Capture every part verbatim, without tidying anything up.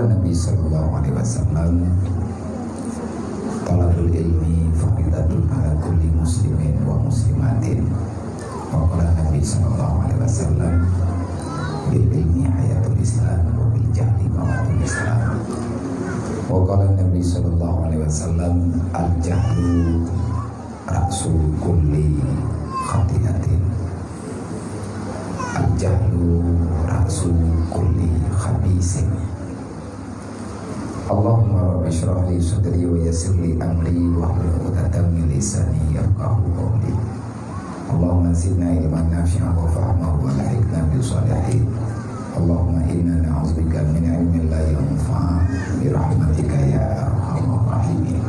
Nabi sallallahu alaihi wasallam, "Thalabul ilmi faridatun ala kulli muslimin wa muslimatin." Wa qala Nabi sallallahu alaihi wasallam, "Bil ilmi hayatul Islam wa bil jahli mamatul Islam." Wa qala Nabi sallallahu alaihi wasallam, "Al jahlu ra'su kulli khati'atin." Al jahlu ra'su kulli khabisin. Allahumma rabbi shrah li sadri wa yassir li amri wahlul 'uqdatam min lisani yafqahu qawli. Allahumma zidna ilman nafi'an wa fahman wa alhiqna bis shalihin. Allahumma inna na'udzubika min ilmin la yanfa' bi rahmatika ya arhamar rahimin.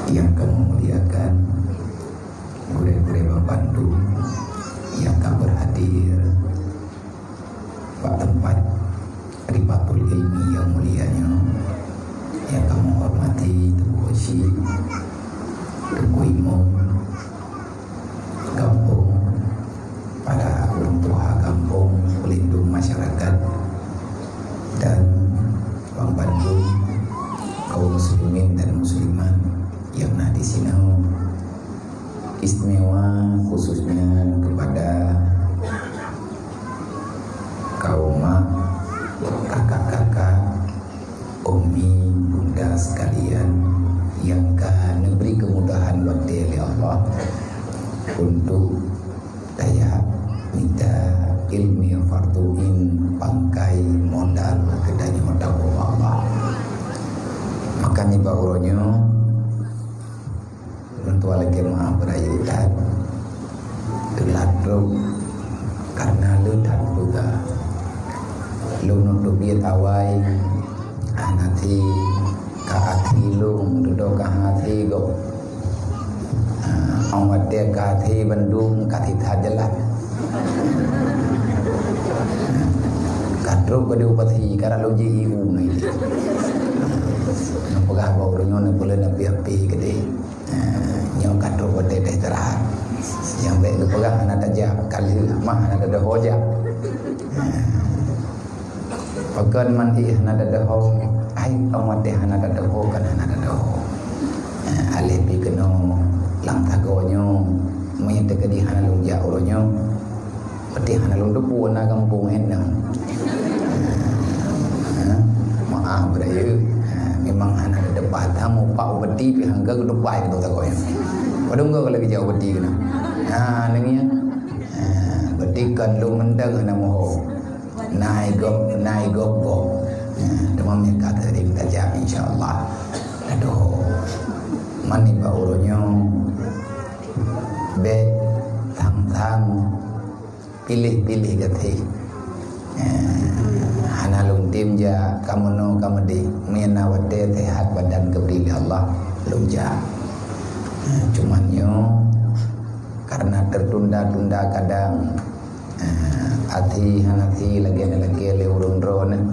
Yang kami muliakan, gurée-gurée bandum nyang ka berhadir bak teumpat ribatul ilmi nyang mulia nyoe, nyang kamoe hormati Teungku Syik, Teungku Imum gampông, para ureuëng tuha gampông, pelindung masyarakat, dan bandum kaum muslimin dan muslimat nyang na di sinoe. Istimewa khususnya kepada kaum mak, kakak-kakak, ummi, bunda sekalian yang ka neubri kemudahan watée lé Allah untuk tajak mita ilmu fardu ain, pangkai modal geutanyoe tawoe bak Allah. Maka nibak uroe nyoe, Lôn tuan lakée meu'ah beurayeuk that. Teulat trok, kareuna le that peugah. Lôn nyoe teubiet awai, hana thi, ka athi lôn, dudoe ka athi gob. Ah, 'oh watée ka athi bandum, ka thi that jeulaih. Ka trok ka di upasi, ka rot lôn jih ié u nyoe. Neupeugah bak ureuëng nyoe neupeuleueh api-api keudeh. Ah, nyoe ka trok watée teuh istirahat. Nyang bék geupeugah hana tajak, ka lheueh mah hana tadeuho jak. Ah, pakon man éh hana tadeuho, ai 'oh watée hana tadeuho kan hana tadeuho. Ah, aléh pi keunoe lam sagoe nyoe, meunyoe teukeudi hana lôn jak uroe nyoe, Peuti hana lôn teupeu na gampông nyan. Ha, meu'ah beurayeuk. Ha, memang hana teudeubah tamu pak upeti pih hangga geutupai keu sagoe. Padum goe lagée jak upeti keunoe. Ha, nyan. Ha, berarti kan lôn mantong hana moho. Nai gob, nai gob gob. Ha, teuma meukat ring tajak insya-Allah. Aduh. Mani bak uroe nyoe. Bék thang-thang piléh-piléh gaséh. Eh, hana lôn tem jak ka meunoe ka meudéh. Meunyoe na watée seuhat badan geubri lé Allah, lôn jak. Eh, cuman nyoe, kareuna teutunda-tunda kadang, eh, até hana até lagée-lagée lé ureuëng droeneuh.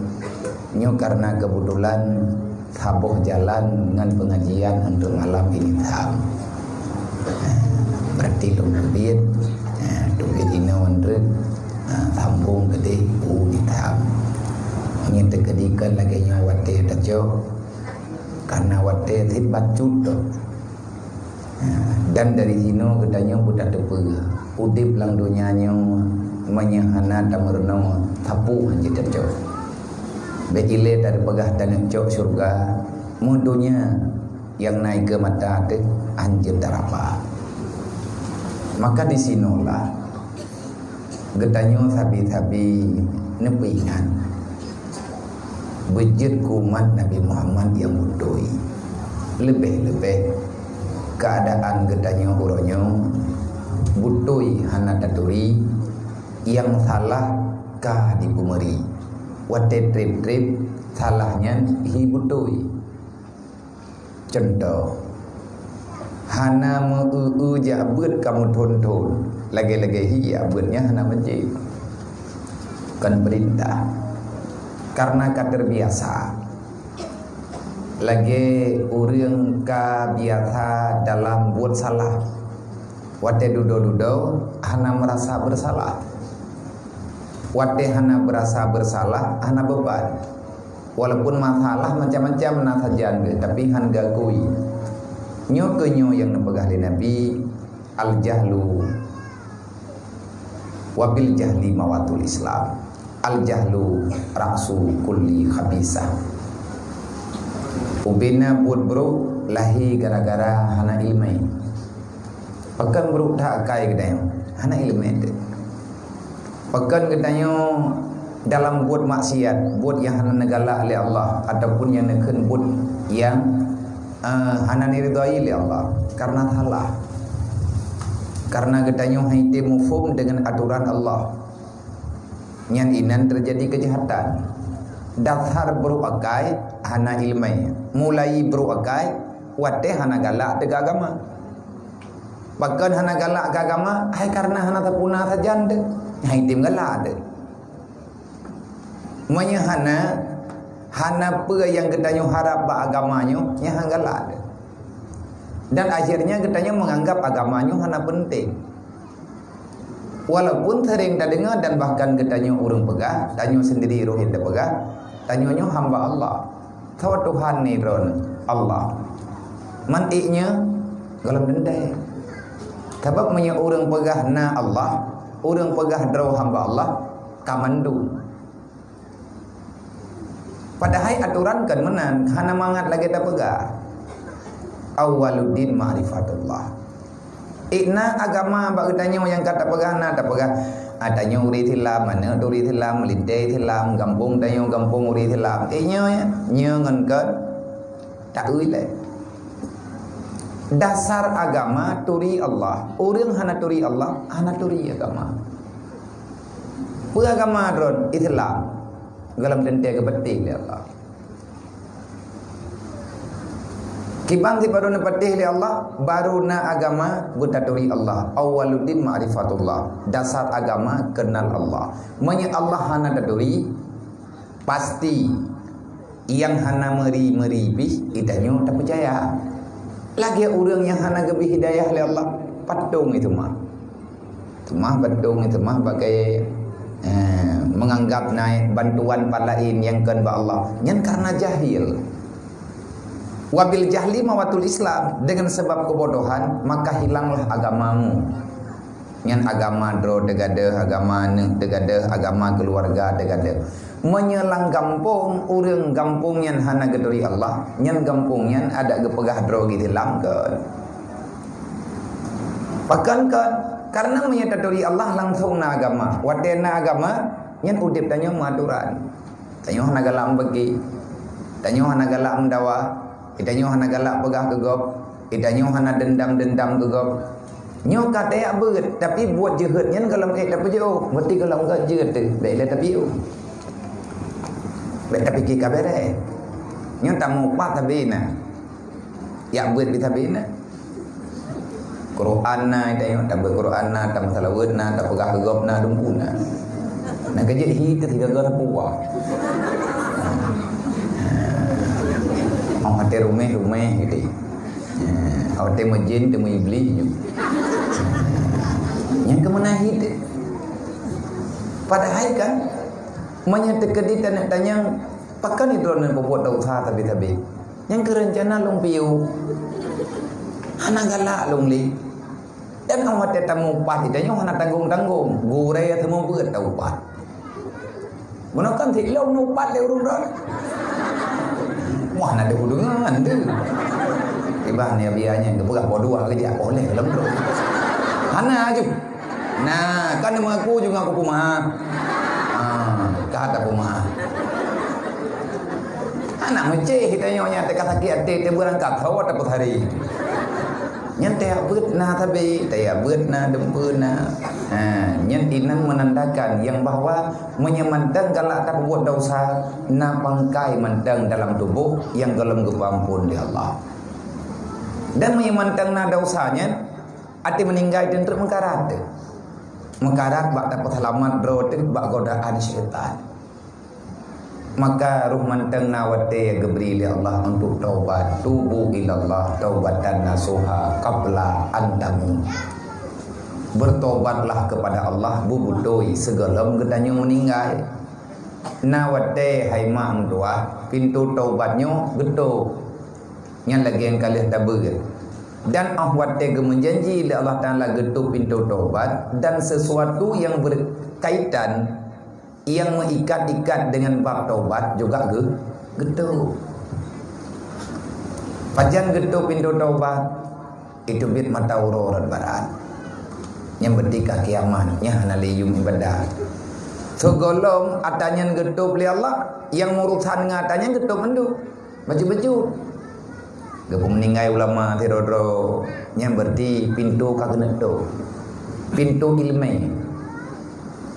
Nyoe kareuna keubeutulan saboh jalan ngon peungajian untuk malam ini tham. Eh, berarti lôn teubiet, eh, teubiet inoe ngon treuk, eh, sambong keudeh u nitham. Nyan teukeudi kon lagée nyoe watée tacok, kareuna watée cit bacut tu. Dan dari sinoe geutanyoe beutateupeue, udeb lam donya nyoe meunyoe hana tameurunoe, sapeue han jiteucok. Bék ilée tapeugah taneuk cok syeuruga, meu donya nyang na ikeue mata teuh han jeuet taraba. Maka disinoelah Geutanyoe sabe-sabe neupeuingat, beujeuet keu umat Nabi Muhammad nyang beutôi. Leubeh-leubeh keuadaan geutanyoe uroe nyoe beutôi hana taturi, nyang salah ka jipeumeuri. Watée treb-treb, salah nyan hi beutôi. Cuntoh, hana meu-eu-eu jak beuet ka meuthon-thon, lagée-lagée hi jak beuet nyan hana meucit. Kon peurintah, kareuna ka teubiasa. Lagée ureuëng ka biasa dalam buet salah, watée dudoe-dudoe hana meurasa beusalah. Watée hana beurasa beusalah, hana beuban. Walaupun masalah macam-macam na sajan geuh, tapi han geuakui. Nyoe keuh nyoe nyang neupeugah lé Nabi, "Al-jahlu wa bil jahli mawatul Islam. Al-jahlu ra'su kulli khabisah." Ubena buet brok lahé gara-gara hana iéleumé. Pakon brok that akai geutanyoe? Hana iéleumé teuh. Pakon geutanyoe dalam buet maksiat, buet nyang hana neugalak lé Allah, ataupun nyang neukheun buet nyang, eh, hana neuridhai lé Allah, karena salah. Karena geutanyoe hana item muphom deungon atoran Allah. Nyan inan teujadi keujahatan. Dasar brok akai hana iéleumé. Mulai brok akai watée hana galak teuh keu agama. Pakon hana galak keu agama? Hai karena hana sapeuna sajan teuh. Hai item galak teuh. Meunyoe hana, hana peue nyang geutanyoe harab bak agama nyoe, nyan han galak teuh. Dan akhirnya geutanyoe menganggap agama nyoe hana penting. Walaupun sering tadeungoe dan bahkan geutanyoe ureuëng peugah, tanyoe sendiri roh nyang tapeugah, tanyoe nyoe hamba Allah. Soe Tuhan ni droeneuh? Allah. Man ék nyoe gohlom teuntée. Sabab meunyoe ureuëng peugah na Allah, ureuëng peugah droe hamba Allah, ka mandum. Padahai atoran kon meunan, hana mangat lagée tapeugah. Awwaluddin ma'rifatullah. Ék na agama bak geutanyoe nyang ka tapeugah na tapeugah, ah, tanyoe ureuëng Islam, aneuk teuh ureuëng Islam, meulintée Islam, gampông tanyoe gampông ureuëng Islam. Ék nyoe, nyoe ngon kon taeu lé. Dasar agama turi Allah. Ureuëng hana turi Allah, hana turi agama. Peue agama droe Islam? Gohlom teuntée geupeuteh lé Allah. Kiban sibaroe neupeuteh lé Allah, baru na agama beutaturi Allah. Awwaluddin ma'rifatullah. Dasar agama kenal Allah. Meunyoe Allah hana taturi, pasti nyang hana meuri-meuri pih geutanyoe tapeucaya. Lagée ureuëng nyang hana geubri hidayah lé Allah, patong itu mah. Teumah batong, teumah bagai, eh, menganggap naik bantuan pat laén nyang kon bak Allah. Nyan karena jahil. Wabil jahli mawatul Islam, dengan sebab kebodohan maka hilanglah agamamu. Nyan agama droe teugadeuh, agama aneuk teugadeuh, agama keluarga teugadeuh. Meunyoe lam gampông, ureuëng gampông nyan hana geuturi Allah, nyan gampông nyan adak geupeugah droe geuh Islam kon. Pakon kon? Karena meunyoe taturi Allah langsung na agama. Watée na agama, nyan udeb tanyoe meuaturan. Tanyoe hana galak meubeuki. Tanyoe hana galak meudawa. Tanyoe hana galak peugah keu gob. Tanyoe hana dendam-dendam keu gob. Nyoe ka tajak beuet, tapi buet jeuhet nyan gohlom ék tapeujiôh, berarti gohlom göt jeuhet teuh, bèk lé tapiôh. Bèk tapike ka bèrèh. Nyoe tamupat sabe na. Jak beuet pih sabe na. Quran na, tanyoe tabeuet Quran na, tameusalaweuet na, tapeugah keu gob na, dumpeue na. Na keujeuet hi teuh sigaga sapeue. Oh, até ruméh-ruméh gitu. Eh, watée meujén teumeu Iblih nyoe. Nyang keumeunah hidéh. Padahai kan, meunyoe teukeudi taneuk tanyong, pakon droeneuh peubuet desya sabe-sabe? Nyang keu reuncana lôn piôh. Hana galak lôn lé. Dan watée tamupat, tanyoe hana tanggong-tanggong. Gurée teuma beuet taupat. Meunoe kan sit lom neupat lé ureuëng droe. Wah, na deuh deungon deuh. Tiba ni biaya nyan geupeugah boh dua geujak oleh lom droe. Hana aju. Nah, kan mengaku juga aku puma. Ah, kata puma. Anak meucéh tanyoe nyan teuka sakét até teubeurangkat hawa tapeuhari. Nyan tajak beuet na sabe, tajak beuet na dumpeue na. Ha, nyan inong menandakan yang bahwa meunyoe mantong galak tapeubuet desya, na pangkai mantong dalam tuboh nyang gohlom geupeuamphon lé Allah. Dan meunyoe mantong na desya nyan, até meuninggai teuntreuk meukarat teuh. Meukarat bak tapeuseulamat droe teuh bak godaan syaitan. Maka roh mantong na watée geubri lé Allah untuk taubat. Tubu ilallah taubatan nasuha qabla an tamut. Bertobatlah kepada Allah, beubeutôi sigohlom geutanyoe meuninggai. Na watée hai mak meutuwah, pintoe taubat nyoe geutôp. Nyan lagée nyang ka lheueh tabeuet. Dan óh watée geumeujanji lé Allah Taala geutôp pintoe taubat, dan sesuatu nyang berkaitan, nyang meuikat-ikat deungon bab taubat juga geu-, geutôp. Pajan geutôp pintoe taubat? Iteubiet mata uroe rot barat. Nyan beuti ka kiamat, nyan hana lé yum ibadat. Sigohlom atra nyan geutôp lé Allah, nyang meurusan ngon atra nyan geutôp mandum. Bacut-bacut. Geupeumeuninggai ulama sidroe-droe, nyan berarti pintoe ka keuneuk tôp. Pintoe ileumé.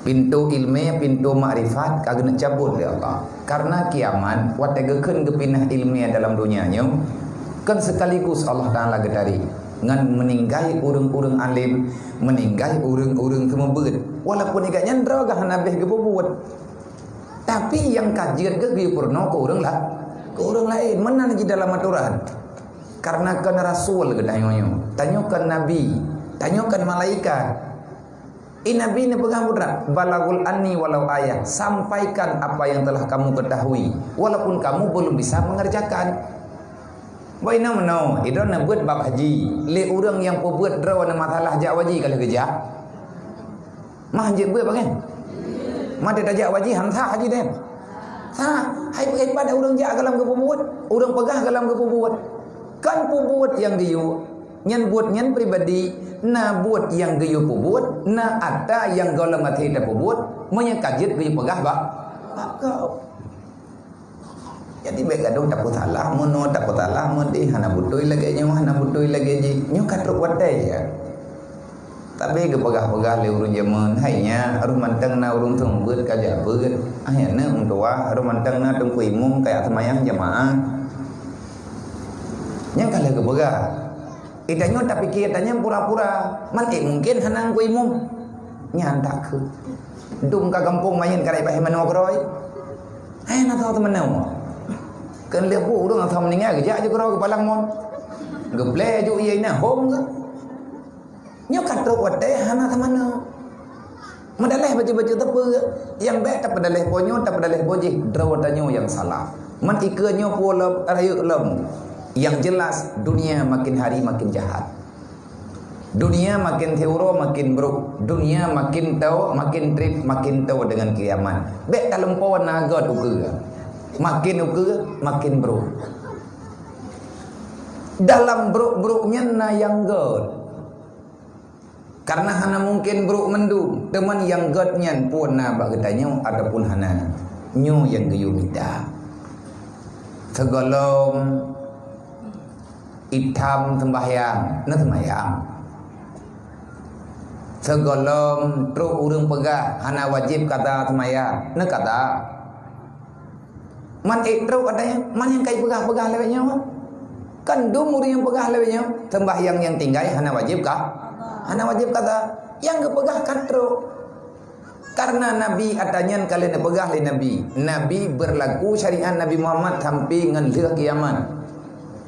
Pintoe ileumé, pintoe makrifat ka keuneuk cabot lé Allah. Karena kiamat, watée geukheun geupinah ileumé dalam donya nyoe, kan sekaligus Allah Taala geutarék ngon meuninggai ureuëng-ureuëng alim, meuninggai ureuëng-ureuëng seumeubeuet. Walaupun ikat nyan droe gah hana habéh geupeubuet. Tapi nyang ka jeuet geuh geupeurunoe keu ureuëng la-, keu ureuëng laén. Meunan jih dalam atoran. Karena kon rasul geutanyoe nyoe. Tanyoe kon nabi. Tanyoe kon malaikat. Eh, nabi neupeugah putra, "Balaghul anni walau ayah." Sampaikan apa yang telah kamu ketahui, walaupun kamu belum bisa mengerjakan. Bah inoe meunoe, idroe neubeuet bab haji. Lé ureuëng nyang peubuet droe na masalah jak haji ka lheueh geujak. Mah jeuet beuet bagai. Mah tajak haji, han sah haji deh. Sah, hai, hai pada ureuëng jak gohlom geupeubuet, ureuëng peugah gohlom geupeubuet. Kan peubuet nyang geuyue, nyan buet nyan pribadi, na buet nyang geuyue peubuet, na atra nyang gohlom até tapeubuet, meunyoe ka jeuet geuyue peugah bak, bak gob. Jadi bék gadôh tapeusalah meunoe, tapeusalah meudéh, hana beutôi lagée nyoe, hana beutôi lagée jih. Nyoe ka trok watée, ya. Tapi geupeugah-peugah lé ureuëng jameun, hai nyan, roh mantong na ureuëng seumeubeuet ka jak beuet. Hai aneuk meutuwah, roh mantong na teungku imum ka jak seumayang jamaah. Nyan ka lheueh geupeugah. Eh, tanyoe tapike tanyoe pura-pura. Man, eh, mungken hana teungku imum. Nyan takheun. Dum ka gampông manyét karek bahé manoe keurôi. Hai na tho teumanoe. Keu lheueh buet ureuëng asai meuninggai geujak ju keurôi keupalang mon. Geuplé ju ié na hom geuh. Nyoe ka trok watée hana teumanoe. Meudaleh bacut-bacut teupeu, nyang bék tapeudaleh po nyoe, tapeudaleh po jih, droe tanyoe nyang salah. Man ikeue nyoe po lom, rayeuk lom. Yang jelas, dunia makin hari makin jahat. Dunia makin siuroe makin brok. Dunia makin tao, makin treb, makin tao deungon kiamat. Bék talumpoe na göt ukeue. Makin ukeue, makin brok. Dalam brok-brok nyan na nyang göt. Karena hana mungken brok mandum, teuma nyang göt nyan phon na bak geutanyoe ataupun hana. Nyoe nyang geuyue mita. Sigohlom itam seumbahyang, na seumbahyang. Sigohlom trok ureuëng peugah hana wajéb kata seumbahyang, na kata. Man ék trok atra nyan, man nyang ka ipeugah-peugah lagée nyoe. Kan dum ureuëng nyang peugah lagée nyoe, seumbahyang nyang tinggai hana wajéb ka, hana wajéb kata. Nyang geupeugah ka trok. Karena Nabi atra nyan ka lheueh neupeugah lé Nabi. Nabi beurlaku syariat Nabi Muhammad sampai ngon lheueh kiamat.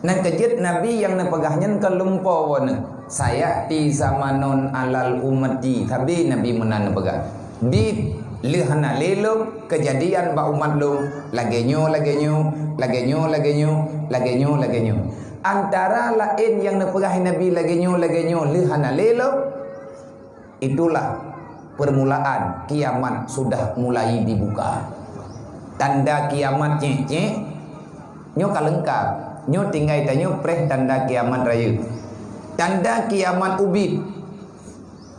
Nyang keujeuet Nabi nyang neupeugah nyan ka lumpoe woe nyoe. "Sayati zamanun alal ummati," sabe Nabi meunan neupeugah. Bit lheueh hana lé lom, keujadian bak umat lom, lagée nyoe, lagée nyoe, lagée nyoe, lagée nyoe, lagée nyoe, lagée nyoe. Antara laén nyang neupeugah Nabi lagée nyoe, lagée nyoe, lheueh hana lé lom, itulah permulaan kiamat sudah mulai dibuka. Tanda kiamat cék-cék, nyoe ka leungkap. Nyoe tinggai tanyoe preh tanda kiamat rayeuk. Tanda kiamat ubit.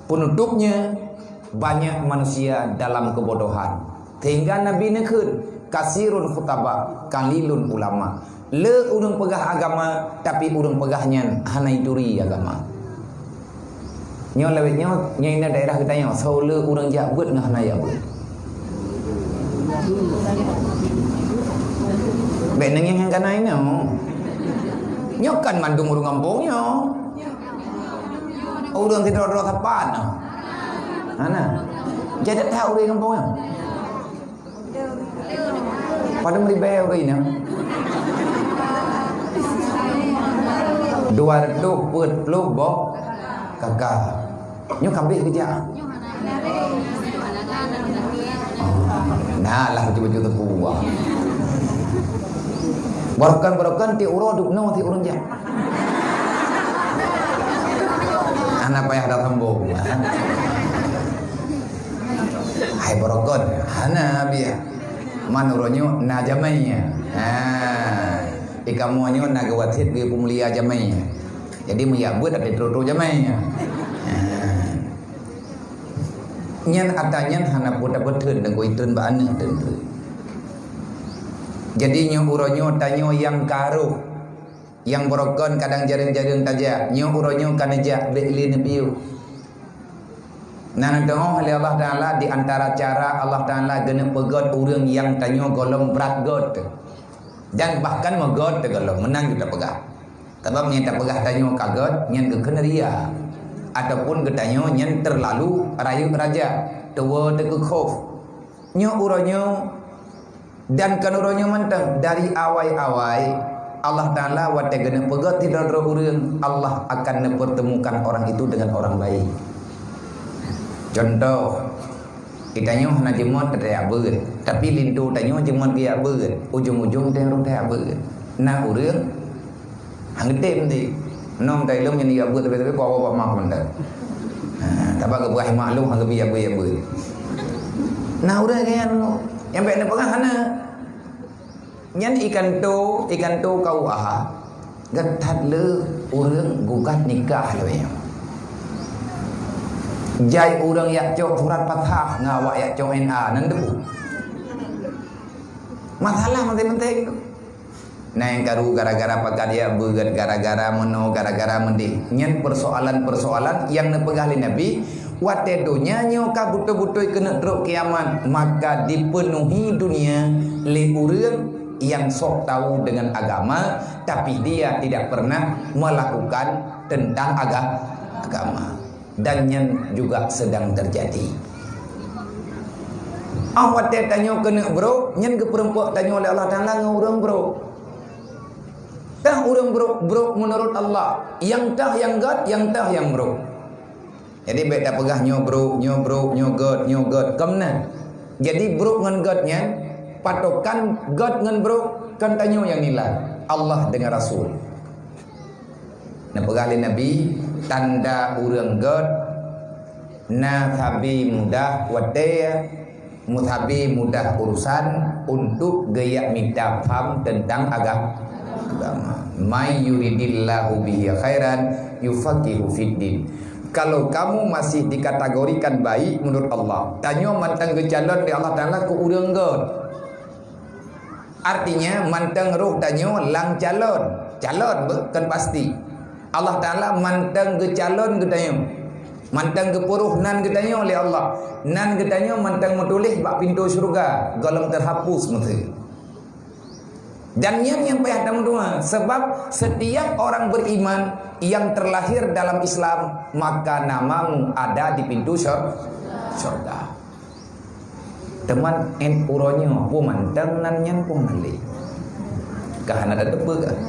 Peunutupnya, banyak manusia dalam kebodohan. Sehingga Nabi neukheun, "Kasirun khutaba, kalilun ulama." Le ureuëng peugah agama, tapi ureuëng peugah nyan hana ituri agama. Nyoe lawét nyoe, nyoe inoe daerah geutanyoe, soe le ureuëng jak beuet ngon hana jak beuet. Bék neungieng nyang kana inoe. Nyoe kan mandum ureuëng gampông nyoe. Ureuëng sidroe-droe sapat nyoe. Hana. Jadi that ureuëng gampông nyoe. Padum ribée ureuëng inong? Dua reutôh peuet ploh boh kaka. Nyoe ka abéh geujak. Nah, lah bacut-bacut teupeu. Barokon-barokon tiep uroe dubnoe tiep ureueng jak. Hana payah tasombong. Hai barokon, hana biya. Man uroe nyoe na jamé. Ha. Di kamoe nyoe na geuwasiet geupeumulia jamé. Jadi meujak beuet até trok-trok jamé. Ha. Nyan ata nyan hana peue tapeutheun, teungku, iteun bak aneuk teungku. Jadi nyoe uroe nyoe tanyoe nyang ka rôh, nyang barokon kadang jareueng-jareueng tajak, nyoe uroe nyoe ka neujak, bék lé neupiôh. Na neuteungoh lé Allah Taala di antara cara Allah Taala geuneuk peugöt ureueng nyang tanyoe gohlom brat göt. Dan bahkan meugöt teuh gohlom, meunan geuta peugah. Sabab nyang tapeugah tanyoe ka göt, nyan geukheun ria. Ataupun geutanyoe nyan teurlalu rayeuk raja, teuwoe teuh keu khof. Nyoe uroe nyoe dan kon uroe nyoe mantong, dari awai-awai Allah Taala watée geuneuk peugöt sidroe-droe ureueng, Allah akan neupeurteumukan orang itu dengan orang baik. Contoh, geutanyoe hana jeuet tajak beuet, tapi linto tanyoe jeuet geujak beuet, ujong-ujong tanyoe rhot tajak beuet. Na ureueng han geutem di. Nong tai lom nyang jak beuet, tapi-tapi ku awak bak mak mantong. Ha, tabak geupeugah mak lôn han geubri jak beuet, jak beuet. Na ureueng gaya nyoe, nyang bék neupeugah hana. Nyan ikanto, ikanto K U A. Gét that le ureueng gugat nikah lagée nyoe. Jai ureueng jak cok surat pasoh ngon awak jak cok N A, nan teupeu. Masalah manteng-manteng tu. Na nyang karu gara-gara pakat jak beuet, gara-gara meunoe, gara-gara meudeh. Nyan persoalan-persoalan nyang neupeugah lé Nabi, watée donya nyoe ka beutôi-beutôi keuneuk trok kiamat, maka dipenuhi dunia lé ureueng nyang sok tahu dengan agama, tapi dia tidak pernah melakukan tentang aga-, agama. Dan nyan juga sedang terjadi. Ah, watée tanyoe keuneuk brok, nyan geupeurumpok tanyoe lé Allah Taala ngon ureueng brok. Tah ureueng brok, brok meunurot Allah. Nyang tah nyang gét, nyang tah nyang brok. Jadi bék tapeugah nyoe brok, nyoe brok, nyoe gét, nyoe gét. Kon meunan. Jadi brok ngon gét nyan, patokan gét ngon brok kon tanyoe nyang nilai, Allah dengan Rasul. Neupeugah lé Nabi, tanda ureueng gét na sabe mudah watée, meusabe mudah urusan untuk geujak mita paham tentang aga-, agama. "May yuridillahu bihi khairan yufaqihu fiddin." Kalau kamu masih dikategorikan baik menurut Allah, tanyoe mantong geucalon lé Allah Taala keu ureueng gét. Artinya, mantong roh tanyoe lam calon. Calon, bukan pasti. Allah Taala mantong geucalon geutanyoe. Mantong geupeurôh nan geutanyoe lé Allah. Nan geutanyoe mantong meutuléh bak pintoe syeuruga, gohlom teuhapus meuteue. Dan nyan nyang payah tameudoa, sebab setiap orang beriman yang terlahir dalam Islam, maka namamu ada di pintu syur-, syurga. Teuma 'et uroe nyoe, peue mantong nan nyan peue malée. Ka hana tateupeue kah?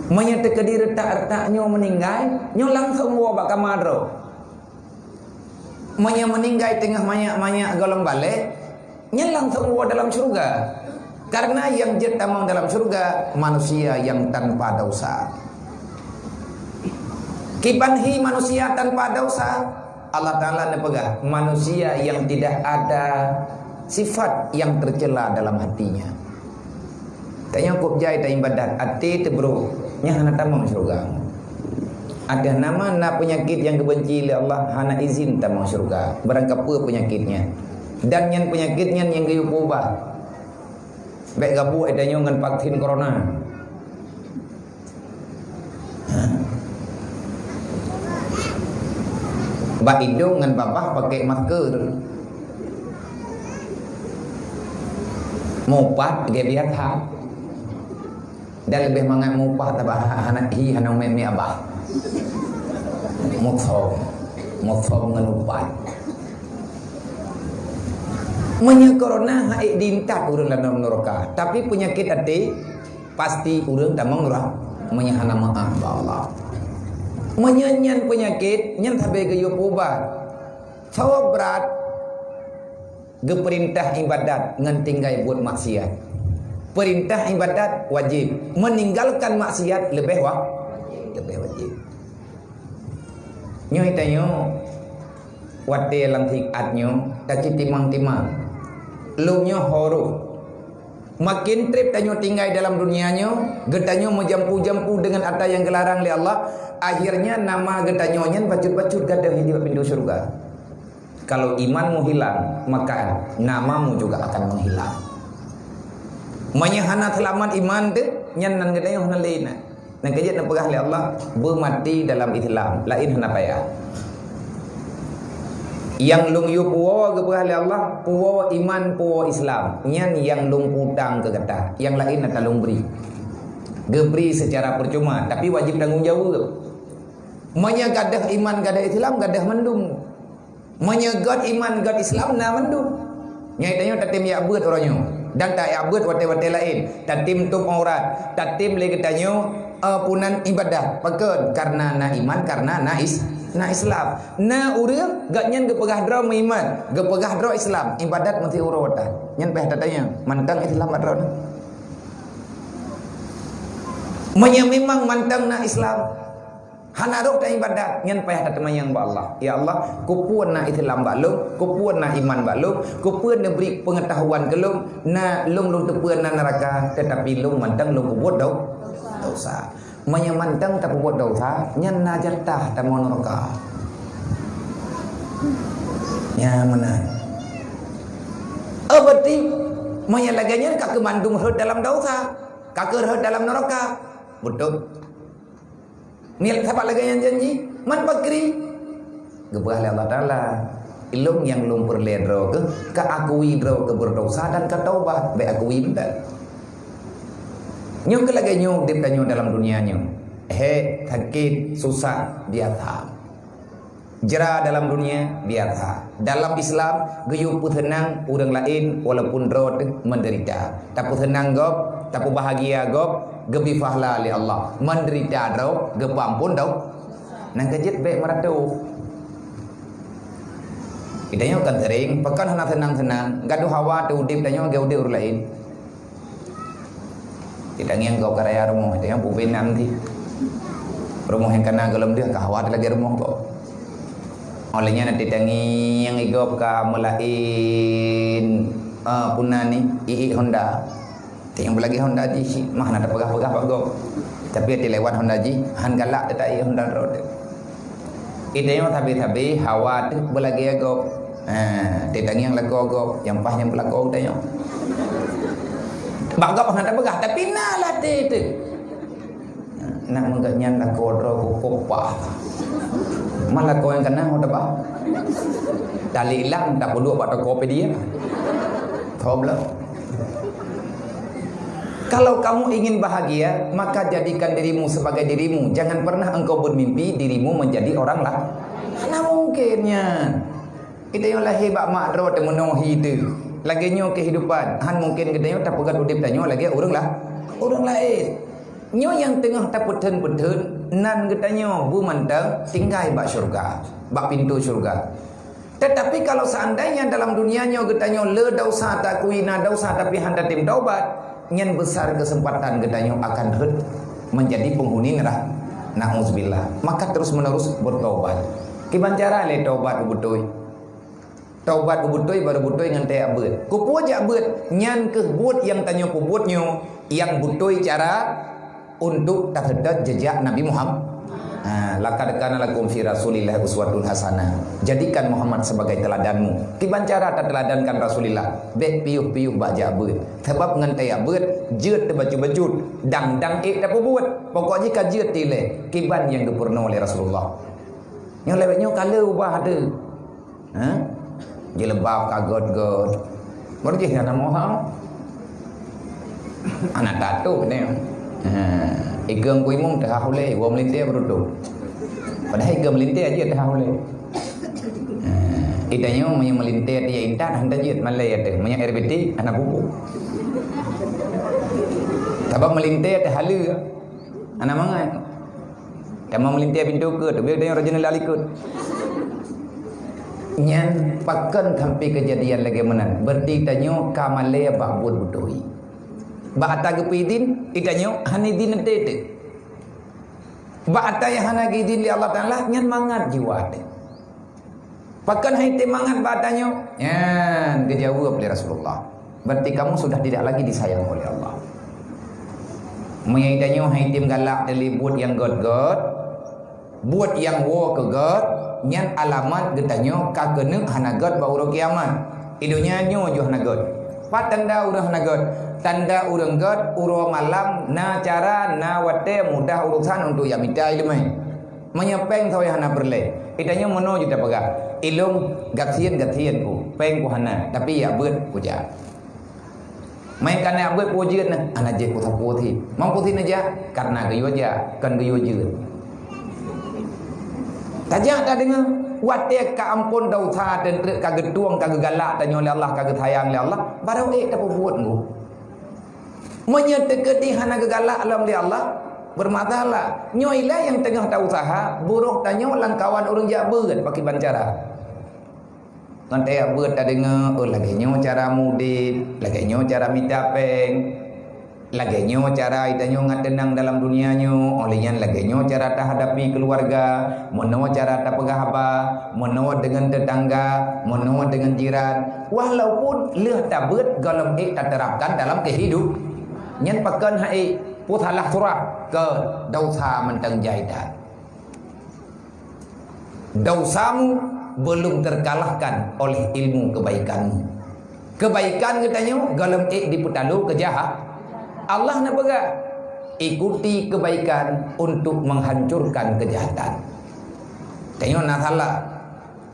Meunyoe teukeudi reutak-reutak nyoe meuninggai, nyoe langsong woe bak kama droe. Meunyoe meuninggai teungoh manyak-manyak gohlom balée, nyan langsong woe dalam syeuruga. Karena nyang jeuet tamong dalam syeuruga manusia yang tanpa dosa. Kiban hi manusia tanpa dosa, Allah Taala neupeugah, manusia yang tidak ada sifat yang tercela dalam hatinya. Tanyoe kok jai taibadat, até teubrok, nyan hana tamong syeuruga. Até nama na peunyakét nyang geubenci lé Allah hana izin tamong syeuruga, barangkapeue peunyakét nyan. Dan nyan peunyakét nyan nyang geuyue peuubah. Bék gabuk tanyoe ngon vaksin corona. Bak idong ngon babah pakai masker. Mupat gaya biasa. Dan lebih mangat mupat tabah hana hi hana umet mi abah. Muthom. Muthom ngon upat. Meunyoe corona hai diintat ureueng dalam neraka, tapi peunyakét até pasti ureueng tamong nurah meunyoe hana meu'ah bak Allah. Meunyoe nyan peunyakét, nyan sabe geuyue peuubat. Soe brat, geupeurintah ibadat ngon tinggai buet maksiat. Peurintah ibadat wajéb, meuninggalkan maksiat leubeh wa-, leubeh wajéb. Nyoe tanyoe, watée lam siat nyoe, taci timang-timang. Lom nyoe ho roh. Makin treb tanyoe tinggai dalam dunia nyoe, geutanyoe meujampu-jampu deungon ata nyang geularang lé Allah, akhirnya nama geutanyoe nyan bacut-bacut gadôh di bak pintoe syeuruga. Kalau imanmu hilang, maka namamu juga akan menghilang. Meunyoe hana seulamat iman teuh, nyan nan geutanyoe hana lé na. Nyang keujeuet neupeugah lé Allah, "Beumaté dalam Islam, laén hana payah." Nyang lôn yue puwoe geupeugah lé Allah, puwoe iman, puwoe Islam. Nyan nyang lôn peutang keu gata. Nyang laén ata lôn bri. Geubri secara percuma, tapi wajéb tanggong jaweueb. Meunyoe gadôh iman, gadôh Islam, gadôh mandum. Meunyoe göt iman, göt Islam, na mandum. Nyoe tanyoe tatem jak beuet uroe nyoe. Dan tajak beuet watée-watée laén. Tatem tôb aurat. Tatem lé geutanyoe, eh, punan ibadah. Pakon? Karena na iman, karena na is-, na Islam. Na ureuëng, gobnyan geupeugah droe meuiman. Geupeugah droe Islam. Ibadat meusti uroe watée. Nyan payah tatanyong. Mantong Islam bak droeneuh. Meunyoe memang mantong na Islam, hana rhoh taibadat, nyan payah tateumanyong bak Allah. "Ya Allah, keupeue na Islam bak lôn, keupeue na iman bak lôn, keupeue neubri peungeutahuan keu lôn, na lôn, lôn teupeue na neuraka, teutapi lôn mantong lôn peubuet dau-, dosa." Meunyoe mantong tapeubuet dosa, nyan na jatah tamong neuraka. Nyan meunan. Oh, berarti meunyoe lagée nyan ka keumandum rhot dalam dosa, ka keurhot dalam neuraka. Beutôi. Nil-, sabab lagée nyan janji, man pakri. Geupeugah lé Allah Taala, "Ilong nyang lôn peureulée droe keuh, ka akui droe keuh beurdosa dan ka taubat, bék akui mantong." Nyoe keuh lagée nyoe udeb tanyoe dalam dunia nyoe. Hék, sakét, susah, biasa. Jra dalam dunia, biasa. Dalam Islam, geuyue peuseunang ureuëng laén walaupun droe teuh meudeurita. Tapeuseunang gob, tapeubahagia gob, geubri pahala lé Allah. Meudeurita droe, geupeuamphon dau-, nyang keujeuet bék meuratoh. Geutanyoe kan sering, pakon hana seunang-seunang, gadoh hawa teuh udeb tanyoe lagée udeb ureuëng laén. Titangieng gob ka raya rumoh, titangieng pubena meuti. Rumoh nyang kana gohlom deuh ka hawa teuh lagée rumoh gob. Óh lheueh nyan titangieng gob ka meulaén, eh, puna ni, iék Honda. Titangieng beulagée Honda jih, mah na tapeugah-peugah bak gob. Tapi até lewat Honda jih, han galak teuta iék Honda droe teuh. Geutanyoe sabe-sabe hawa teuh beulagée gob. Ha, titangieng lakoe gob, nyang paih nyang beulakue geutanyoe. Bak gob hana tapeugah, tapi na lam até teuh. Nak meugah nyan lakoe droe kukopah. Mah lakoe nyang kana ho tabah. Tali ilang tapeuduek bak toko Pedia. Goblok. Kalau kamu ingin bahagia, maka jadikan dirimu sebagai dirimu. Jangan pernah engkau bermimpi dirimu menjadi orang lain. Hana mungkin nyan. Geutanyoe lahé bak mak droe teumeunoh hi teuh. Lagée nyoe kehidupan. Han mungkin geutanyoe tapeugét udeb tanyoe lagée ureuëng lah, ureuëng laén. Nyoe nyang teungoh tapeutheun-peutheun nan geutanyoe beumantong tinggai bak syeuruga, bak pintoe syeuruga. Tetapi kalau seandainya dalam dunia nyoe geutanyoe le dosa, takui na dosa tapi han tatem taubat, nyan besar kesempatan geutanyoe akan rhot menjadi penghuni neuraka. Nauzubillah. Maka terus menerus bertobat. Kiban cara lé taubat beutôi. Taubat beutôi baru beutôi ngon tajak beuet. Keupeue jak beuet? Nyan keuh buet nyang tanyoe peubuet nyoe, nyang beutôi cara untuk taseutôt jejak Nabi Muhammad. Ha, laqad kana lakum fi Rasulillah uswatun hasanah. Jadikan Muhammad sebagai teladanmu. Kiban cara tateladankan Rasulillah? Bék piôh-piôh bak jak beuet. Sabab ngon tajak beuet, jeuet teubacut-bacut, dang-dang ék tapeubuet. Pokok jih ka jeuet tilée, kiban nyang geupeurunoe lé Rasulullah. Nyoe lewat nyoe ka le ubah teuh. Ha? Jilbab ka göt-göt. Baru jih hana moha. Aneuk tatu ni. Ha. Igeung ku imum teuhah ulée, woe meulintée beurudok. Padahai igeung meulintée aja teuhah ulée. Ha. Itanyoe meunyoe meulintée dia intat, hana jeuet malée teuh. Meunyoe R B T, hana pupuk. Sabab meulintée teuhah le. Hana mangat. Kamoe meulintèe pintoe keue, teubiet tanyoe rot jeuneula likot. Nyan pakon sampai keujadian lagèe meunan. Berarti tanyoe ka malèe bak buet beutôi. Bak ata geupeuidhin, itanyoe hana idhin teuh. Bak ata nyang hana geuidhin lé Allah Taala, nyan mangat jiwa teuh. Pakon hai tém mangat bak tanyoe? Nyan geujaweueb lé Rasulullah. Berarti kamu sudah tidak lagi disayang oleh Allah. Meunyoe tanyoe hai tém galak teuh lé buet nyang gèt-gèt, buet nyang woe keu gèt, nyan alamat geutanyoe ka keuneuk hana gèt bak uroe kiamat. Di donya nyoe jeuet hana gèt. Pat tanda ureueng hana gèt? Tanda ureueng gèt, uroe malam na cara, na watèe mudah urusan untuk jak mita ileumèe. Meunyoe pèng saboh hana peureulèe, itanyoe meunoe jeuet tapeugah, "Ilôn gasien-gasien ku, pèng ku hana, tapi jak beuet kujak." Meukanan jak beuet peue jeuet na, hana jeuet peue sapeue sit. Meunyoe peue sit neujak, kareuna geuyue jak, kon geuyue jeuet. Tajak tadeungoe, watèe ka amphon desya dan treuk ka geutueng, ka geugalak tanyoe lé Allah, ka geusayang lé Allah, barô ék tapeubuet ngon. Meunyoe teukeudi hana geugalak lom lé Allah, bermasalah. Nyoe ilèe nyang teungoh ta-useuha, buroh tanyoe lam kawan ureueng jak beuet pakriban cara. Ngon tajak beuet tadeungoe, oh, lagèe nyoe cara meuudép, lagèe nyoe cara mita pèng, lagèe nyoe cara itanyoe ngat teunang dalam dunia nyoe, oh lheueh nyan lagèe nyoe cara tahadapi keuluwarga, meunoe cara tapeugah haba, meunoe deungon teutangga, meunoe deungon jiran. Walaupun lheueh tabeuet gohlom ék taterapkan dalam keuhidup. Nyan pakon hai peue salah surah keu desya mantong jai that. Desyamu belum terkalahkan oleh ilmu kebaikanmu. Kebaikan geutanyoe gohlom ék dipeutalo keu jahat. Allah neupeugah, "Ikuti kebaikan untuk menghancurkan kejahatan." Tanyoe na salah.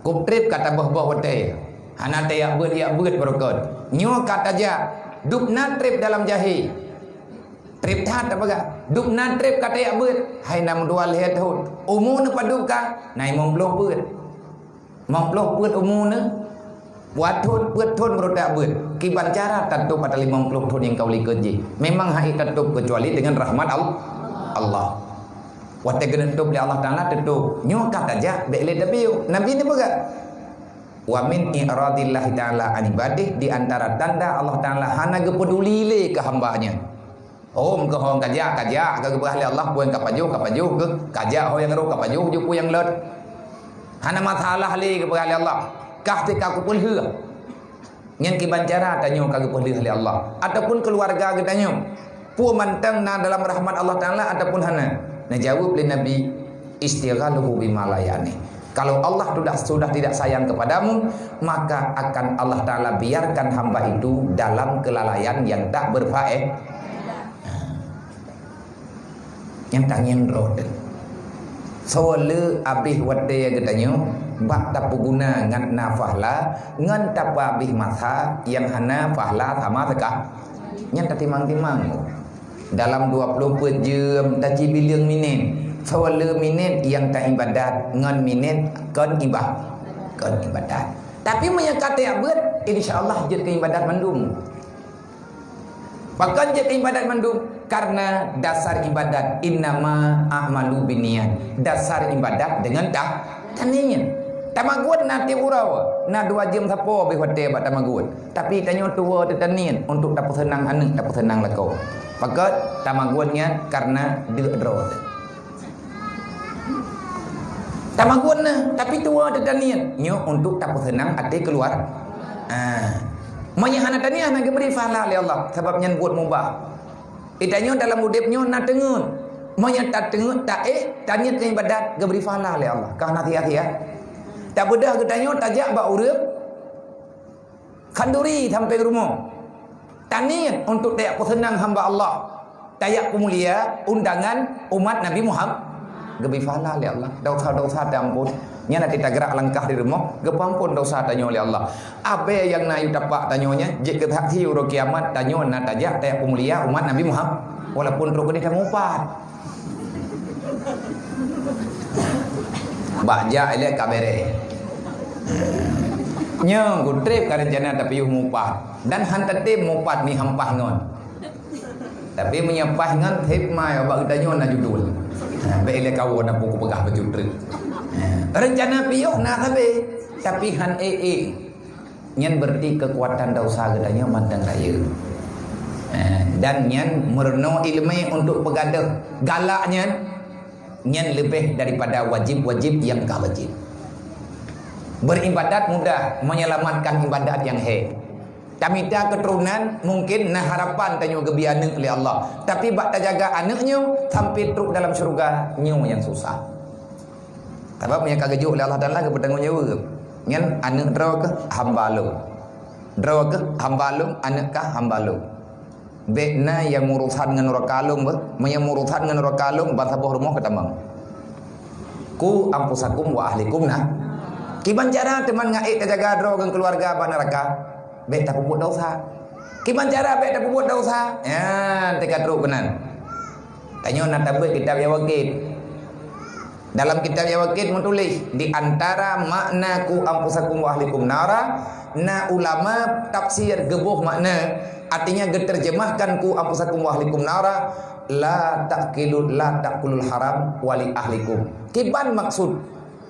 Kop trép ka taböh-böh watèe. Hana tajak beuet, jak beuet beureukat. Nyoe ka tajak. Dub na trép dalam jahé. Trép that tapeugah. Dub na trép ka tajak beuet. Hai na meudua lhèe thôn. Umu neupadub ka? Na limong ploh peuet. Limong ploh peuet umu neu. Peuet thôn, peuet thôn baru tajak beuet. Kiban cara tatôb ata limong ploh thôn nyang ka u likot jih? Memang han ék tatôb keucuali deungon rahmat Al-, Allah. Watèe geuneuk tôb lé Allah Taala tatôb. Nyoe ka tajak, bèk lé tapiôh. Nabi neupeugah, "Wa min i'radillahi ta'ala an ibadih," di antara tanda Allah Taala hana geupeuduli lé keu hamba-Nya. Hom keu ho kajak, kajak, ka geupeugah lé Allah, peue nyang ka pajoh, ka pajoh keuh, kajak ho nyang rôh, ka pajoh ju peue nyang lôt. Hana masalah lé geupeugah lé Allah. Kah teuka kupeulheueh. Nyan kiban cara tanyoe ka geupeulheueh lé Allah ataupun keuluwarga geutanyoe. Peue mantong na dalam rahmat Allah Taala ataupun hana? Neujaweueb lé Nabi, "Istighaluhu bima la ya'ni." Kalau Allah sudah, sudah tidak sayang kepadamu, maka akan Allah Taala biarkan hamba itu dalam kelalaian yang tak berfae-, Nyang tangieng droe teuh. Soe le abéh watèe geutanyoe bak tapeuguna ngon na pahala, ngon tapeuabéh masa nyang hana pahala sama seuka-, nyan tatimang-timang. Dalam dua ploh peuet jeuem tacibileung minét. Soe le minét nyang taibadat ngon minét kon iba-, kon ibadat. Tapi meunyoe ka tajak beuet, insya Allah jeuet keu ibadat mandum. Pakon jeuet ibadat mandum? Karena dasar ibadat, "Innama a'malu binniyat." Dasar ibadat deungon ta-, taniet. Tamagun na tiep uroe, na dua jeuem sapo beh watèe bak tamagun. Tapi tanyoe tuwoe teuh taniet untuk tapeuseunang aneuk, tapeuseunang lakoe. Pakon tamagun nyan? Karena deuk droe teuh. Tamagun na, tapi tuwoe teuh taniet nyoe untuk tapeuseunang até keuluwar-, ah. Meunyoe hana taniet, hana geubri pahala lé Allah, sabab nyan buet mubah. Geutanyoe dalam udép nyoe na teungeut. Meunyoe tateungeut, taék, taniet keu ibadat, geubri pahala lé Allah. Ka hana sia-sia. Tabeudôh geutanyoe tajak bak ureueng khanduri sampéng rumoh. Taniet untuk tajak peuseunang hamba Allah, tajak peumulia undangan umat Nabi Muhammad. Geubri pahala lé Allah, desya-desya teuampôn. Nyan até tagrak langkah di rumoh, geupeuampôn desya tanyoe lé Allah. Abée nyang na yue tapak tanyoe nyan, jeuet keu saksi uroe kiamat, tanyoe na tajak tajak peumulia umat Nabi Muhammad, walaupun trok keudeh tamupat. Bak jak ilée ka bereh. Nyoe geutreb ka reuncana tapiôh mupat dan han tatem mupat mi hampah ngon. Tapi meunyoe paih ngon, hikmah bak geutanyoe na judul. Ha, bèk ilèe kawoe na peue kupeugah bacut treuk. Ha, reuncana piôh na sabe, tapi han ék-ék. Nyan berarti keukuatan desya geutanyoe mantong rayeuk. Ha, dan nyan meurunoe ileumèe untuk peugadôh galak nyan, nyan leubeh daripada wajib-wajib nyang ka wajib. Beribadat mudah, menyelamatkan ibadat nyang hék. Tamita keuturonan, mungken na harapan tanyoe geubri aneuk lé Allah. Tapi bak tajaga aneuk nyoe sampai trok dalam syeuruga, nyoe nyang susah. Sabab meunyo ka geujok lé Allah Taala, geupeutanggong jaweueb. Nyan aneuk droe keuh hamba Lôn. Droe keuh hamba Lôn, aneuk kah hamba Lôn. Bèk na nyang meurusan ngon nuraka Lôn beuh. Meunyo meurusan ngon nuraka Lôn, ban saboh rumoh ka tamong. Qu anfusakum wa ahlikum na. Kiban cara teuma ngak ék tajaga droe ngon keuluwarga bak nuraka? Bèk tapeubuet desya. Kiban cara bèk tapeubuet desya? Nyan teuka trok keunan. Tanyoe na tabeuet kitab Yawaqit. Dalam kitab Yawaqit meutuléh, di antara makna qu anfusakum wa ahlikum nara, na ulama tafsir geuboh makna, artinya geuterjemahkan qu anfusakum wa ahlikum nara, la ta'kilu, la ta'kulul haram wa li ahlikum. Kiban maksud,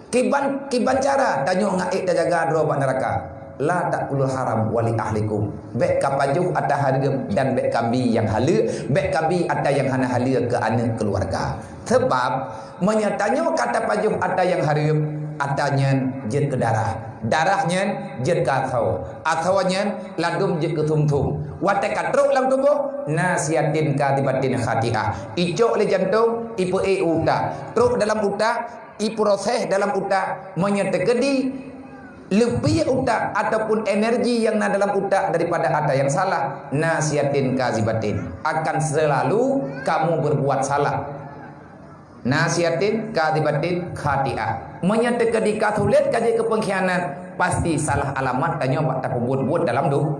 kiban, kiban cara tanyoe ngak ék tajaga droe bak nuraka? La ta'kulul haram wa li ahlikum. Bèk kapajoh ata hareuem dan bèk kabi nyang haleue, bèk kabi ata nyang hana haleue keu aneuk keuluwarga. Sabab, meunyo tanyoe ka tapajoh ata nyang hareuem, ata nyan jeuet keu darah. Darah nyan jeuet keu asoe. Asoe nyan ladôm jeuet keu sum-sum. Watèe ka trok lam tuboh, nasiyatin kadhibatin khati'ah. Icok lé jantong, ipeuék u utak. Trok dalam utak, iproses dalam utak. Meunyo teukeudi leupie utak ataupun energi nyang na dalam utak daripada ata nyang salah, nasiyatin kadhibatin, akan selalu kamu berbuat salah. Nasiyatin kadhibatin khati'ah. Meunyo teukeudi ka sulet ka jeuet keu pengkhianat, pasti salah alamat tanyoe bak tapeubuet-buet dalam du-,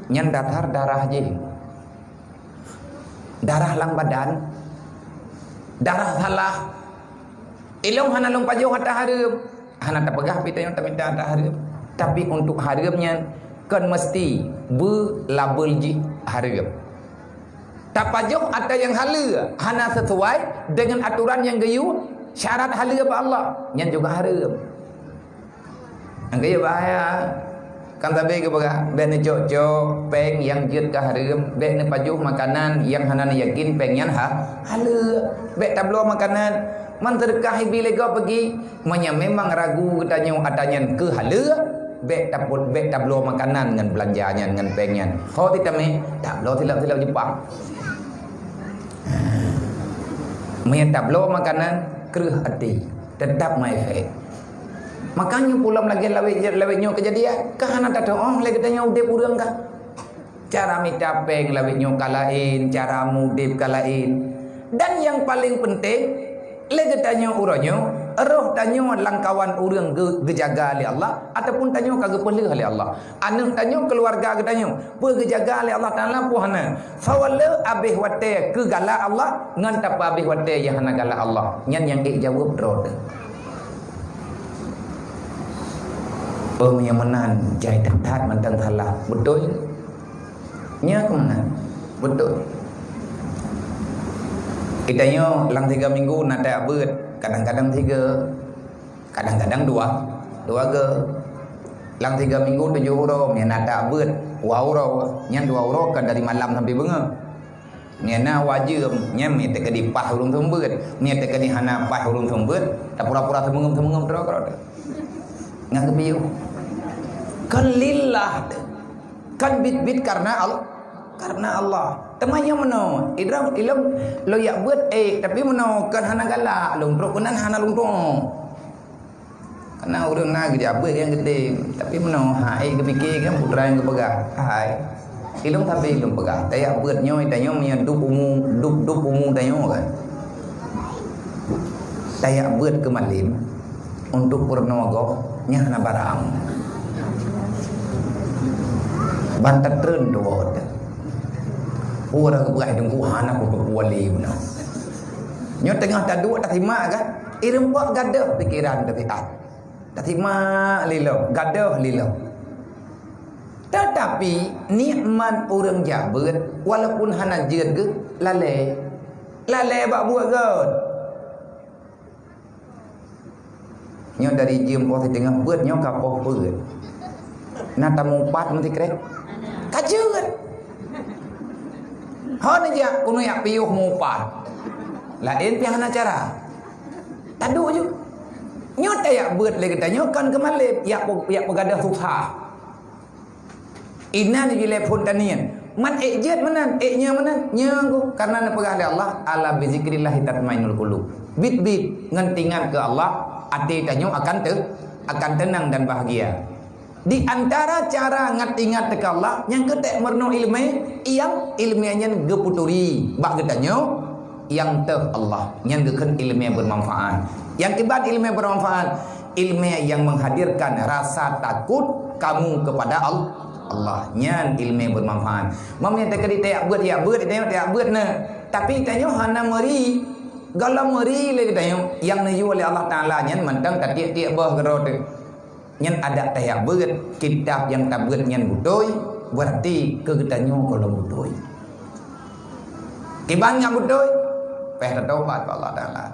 nyan dasar darah jih. Darah lam badan, darah salah. Ilôn hana lôn pajoh ata hareuem. Hana tapeugah pih tanyoe tamita ata hareuem. Tapi untuk hareuem nyan kon meusti beulabel jih hareuem. Tapajoh ata nyang haleue hana sisuai deungon atoran nyang geuyue syarat haleue bak Allah, nyan juga hareuem. Nyang geuyue bahaya. Kan sabe geupeugah, bèk neucok-cok péng nyang jeuet keu hareuem, bèk neupajoh makanan nyang hana neuyakin péng nyan ha-, haleue. Bèk tabloe makanan, man seudeukah ibi lé gob peugi, meunyo memang ragu geutanyoe ata nyan keu haleue, bèk tapot, bèk tabloe makanan ngon beulanja nyan, ngon péng nyan. Ho teutamé, tabloe silop-silop Jepang. Meunyo tabloe makanan, kreueh até, teutap meuefek. Makanya pulang lagèe lawét, lawét nyoe keujadian, ka hana tatu'oh lé geutanyoe udép ureueng ka. Cara mita péng lawét nyoe ka laén, cara mudép ka laén. Dan nyang paleng peunteng, lé geutanyoe uroe nyoe, roh tanyoe lam kawan ureueng geu-, geujaga lé Allah, ataupun tanyoe ka geupeuleueh lé Allah. Aneuk tanyoe, keuluwarga geutanyoe, peue geujaga lé Allah Taala peue hana. Sawa le abéh watèe keu galak Allah, ngon tapeuabéh watèe nyang hana galak Allah. Nyan nyang ék jaweueb droe teuh. Peue nyang meunan jai that-that mantong salah. Beutôi? Nya keuh meunan. Beutôi. Geutanyoe lam tiga minggu na tajak beuet, kadang-kadang tiga, kadang-kadang dua, dua go. Lam tiga minggu tujoh uroe, meunyo na tajak beuet, dua uroe, nyan dua uroe ka dari malam sampai beungoh. Meunyo na wajeuem, nyan meunyo teukeudi paih ureueng seumeubeuet. Meunyo teukeudi hana paih ureueng seumeubeuet, tapura-pura seumeungeuem-seumeungeuem droe keudroe. Ngon geupiôh. Kan lillah. Kan bit-bit karena Al-, karena Allah. Teuma nyoe meunoe, idrong ilôn lôn jak beuet, eh, tapi meunoe kan hana galak, lôn trok keunan hana lôn trok. Karena ureueng na geujak beuet nyang geutem, tapi meunoe hai geupike kan putra nyang geupeugah, hai. Ilôn sabe ilôn peugah, tajak beuet nyoe tanyoe meunyoe dub umu, dub, dub umu tanyoe kan. Tajak beuet keu malem untuk peurunoe gob nyan hana barang. Ban tatreun tuwoe teuh. Ureueng geupeugah dengku hana kuteupue lé beuna. Nyoe teungoh taduek tasimak kan, ireumpok gadôh pikeran tabiat. Tasimak lé lom, gadôh lé lom. Tetapi nikmat ureueng jak beuet, walaupun hana jeuet geuh, lalè. Lalè bak buet gét. Nyoe dari jeuem poh siteungoh beuet nyoe ka poh peuet. Na tamupat meusikrek? Ka jeuet. Hana jak keuneuk jak piôh mupat. Laén pih hana cara. Taduek ju. Nyoe tajak beuet lé geutanyoe kon keumaleb, jak pe-, jak peugadôh susah. Inan jilée phon tanian. Man ék jeuet meunan, ék nyoe meunan, nyoe goh. Karena neupeugah lé Allah, "Ala bizikrillahi tatmainnul qulub." Bit-bit ngon tingat keu Allah, até tanyoe akan te-, akan teunang dan bahagia. Di antara cara ngat-ingat teuka Allah, nyang keutek meurunoe ileumé, nyang ileumé nyan geupeuturi bak geutanyoe, nyang teuh Allah, nyan geukheun ileumé beumanfaat. Nyang kiban ileumé beumanfaat, ileumé nyang menghadirkan rasa takut kamu kepada Al-, Allah, nyan ileumé beumanfaat. Meunyoe teukeudi tajak beuet, jak beuet, tajak beuet, tajak beuet na. Tapi tanyoe hana meuri, gohlom meuri lé geutanyoe, nyang neuyue lé Allah Taala nyan mantong tatiek-tiek boh keudroe teuh. Nyan adak tajak beuet, kitab nyang tabeuet nyan beutôi, beurati keu geutanyoe gohlom beutôi. Kiban nyang beutôi, payah tatobat bak Allah Taala.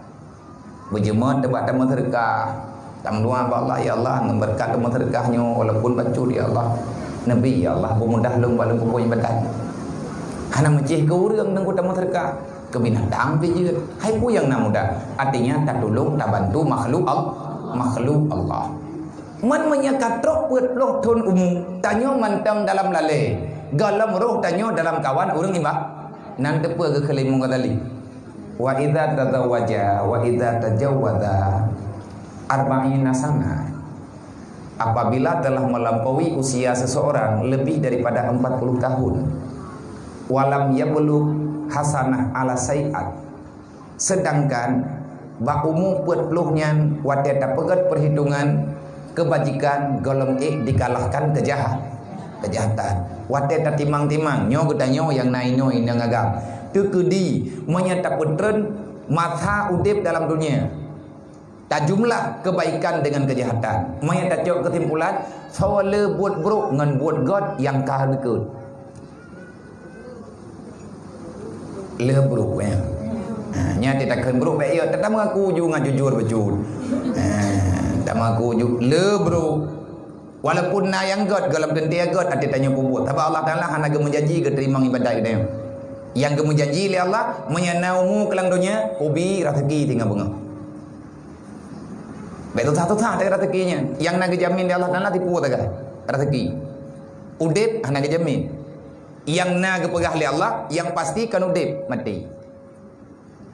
Beujeumeut teuh bak tameuseudeukah, tameudoa bak Allah, "Ya Allah, ngon beureukat tameuseudeukah nyoe, walaupun bacut, ya Allah, neubi, ya Allah, beumudah lôn bak lôn peubuet iébadat." Hana meucéh keu ureuëng teungku tameuseudeukah, keu binatang pih jeuet. Hai peue nyang na mudah? Artinya tatulông, tabantu makhluk Al-, makhluk Allah. Man meunyoe ka trok peuet ploh thon umu, tanyoe mantong dalam lalée, gohlom roh tanyoe dalam kawan ureuëng iéba-, nan teupeue geukheun lé Imam Ghazali, "Wa idza tazawwaja, wa idza tajawwaza arba'ina sana." Apabila telah melampaui usia seseorang lebih daripada empat puluh tahun, "Walam yablugh hasanah ala syai'at." Sedangkan bak umu peuet ploh nyan, watée tapeugét peuhitungan keubajikan, gohlom ék dikalahkan keujahat, keujahatan. Watée tatimang-timang, nyoe geutanyoe nyang na inoe inong agam. Teukeudi, meunyoe tapeutreun masa udeb dalam dunia, tajumlah keubaikan deungon keujahatan. Meunyoe tacok keusimpulan, soe le buet brok ngon buet gét nyang ka neukeuet. Le brok, ya. Ha, nyan teuh takheun brok bék ya, teuma aku ju ngon jujur beujeuet. Ha, teuma aku ju le brok. Walaupun na nyang gét, gohlom teuntée gét, até tanyoe peubuet. Sabab Allah Taala hana geumeujanji geuteurimong iébadat geutanyoe. Nyang geumeujanji lé Allah, meunyoe na umu keulang donya, ubi raseuki singoh beungoh. Bék susah-susah teuka raseuki nyan. Nyang na geujamin lé Allah Taala tipu teuka raseuki. Udeb hana geujamin. Nyang na geupeugah lé Allah, nyang pasti kon udeb, maté.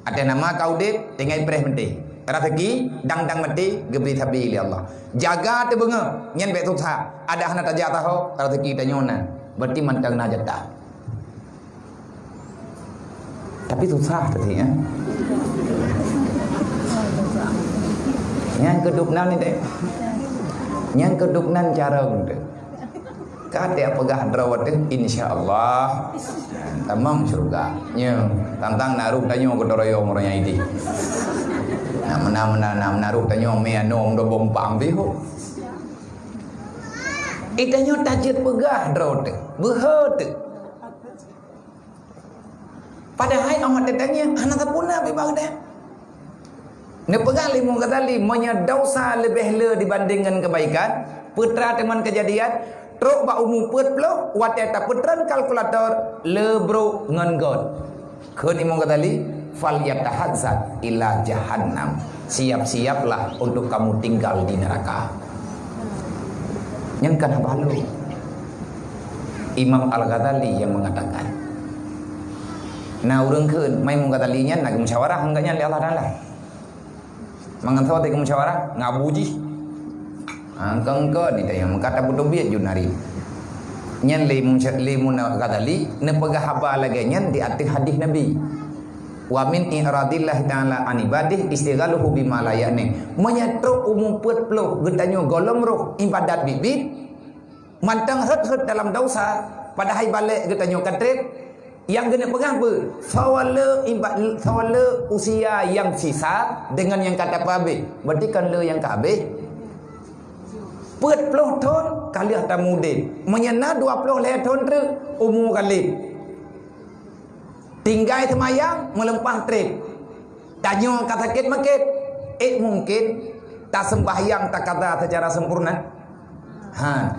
Até nama ka udeb, tinggai preh maté. Raseuki dang-dang maté geubri sabe lé Allah. Jaga teubeungoh, nyan bék susah. Adak hana tajak saho, raseuki tanyoe na. Berarti mantong na jatah. Tapi susah tadi, ya. Nyang keudok nan ni deh. Nyang keudok nan carong tu. Ka tapeugah droe teuh, insya Allah tamong syurga. Nyoe, tantang na roh tanyoe gotong royong ureuëng nyang idéh. Nah, meunan, meunan, nah, meunan roh tanyoe mé anom do bompang pih ho. Eh, tanyoe tajeuet peugah droe teuh, beuhe teuh. Padahai awak teutangieng hana sapeue na bak geutanyoe. Neupeugah lé Imam Ghazali, meunyoe desya leubeh le dibanding ngon keubaikan, peue teuma teumon keujadian, trok bak umu peuet ploh, watée tapeutreun kalkulator, le brok ngon gét. Kheun Imam Ghazali, "Falyatahazza ila jahannam." Siap-siaplah untuk kamu tinggal di neraka. Nyan kan haba lôn. Imam Al-Ghazali yang mengatakan. Nah, ureuëng kheun, mai Imam Ghazali nyan na geumusyawarah ngon gobnyan lé Allah Taala. Mangat soe teuka musyawarah, ngabu jih. Ha, engka-engka di tayang meukat Abu Taubiet jun hari. Nyan lé Imam Ghazali neupeugah haba lagée nyan di ateueh hadis Nabi. Wa min i'radillah ta'ala an ibadih istighaluhu bima la ya'ni. Meunyoe trok umu peuet ploh geutanyoe gohlom roh ibadat biet-biet, mantong rhot-rhot dalam desya, padahai balek geutanyoe ka treb, nyang geuneuk peugah peue? Soe le iba-, soe le usia nyang sisa deungon nyang ka tapeuhabéh, berarti kan le nyang ka habéh. Peuet ploh thon ka lheueh tamudeb. Meunyoe na dua ploh lhée thon treuk umu galeh. Tinggai seumayang, meulimpah treb. Tanyoe ka sakét makét. Eh, mungken Taseumbahyang, takaza secara sempurna? Ha.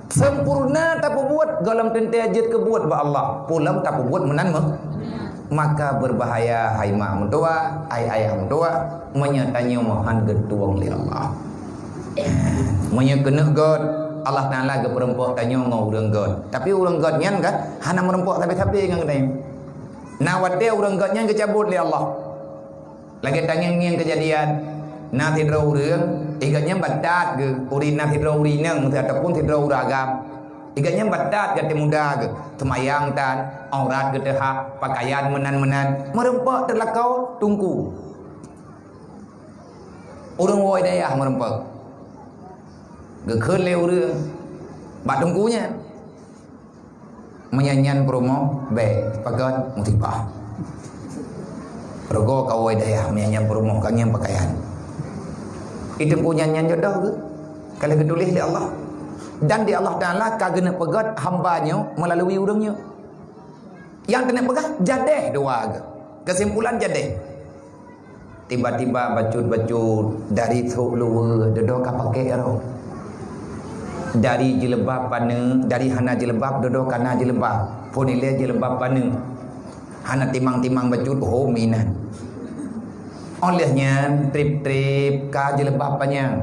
Sempurna tapeubuet gohlom teuntée jeuet keu buet bak Allah. Pulom tapeubuet meunan meuh. Maka berbahaya hai mak meutuwah, hai ayah meutuwah, meunyoe tanyoe han geutuwong lé Allah. Meunyoe keuneuk göt, Allah Taala geupeureumpok tanyoe ngon ureuëng göt. Tapi ureuëng göt nyan kan hana meureumpok sabe-sabe ngon geutanyoe. Na watée ureuëng göt nyan geucabot lé Allah. Lagée tangieng-ngieng keujadian, na sidroe ureuëng, igat nyan batat geuh, uri na sidroe ureuëng inong ataupun sidroe ureuëng agam. Igat nyan batat geuh, muda geuh, seumayang tan, aurat geuh teuhah, pakaian meunan-meunan, meureumpok teulakau teungku. Ureuëng woe dayah meureumpok. Geukheun lé ureuëng bak teungku nyan. Meunyan nyan peurumoh, bék, pakon, musibah. Rogo kawoe dayah, meunyan nyan peurumoh, ka ngieng pakaian. Itu punyan nyan jodoh ke? Kalau geutuléh lé Allah. Dan di Allah Taala ka geuneuk peugöt hamba nyoe melalui ureuëng nyoe. Yang keuneuk peugah jadeh dua ke. Kesimpulan jadeh. Tiba-tiba bacut-bacut dari thok luwe dodo ka pakai ero. Dari jilbab pane, dari hana jilbab dodo kana jilbab. Phon ilée jilbab pane. Hana timang-timang bacut ho minan. Oleh nyan trip-trip ka jilbab panyang.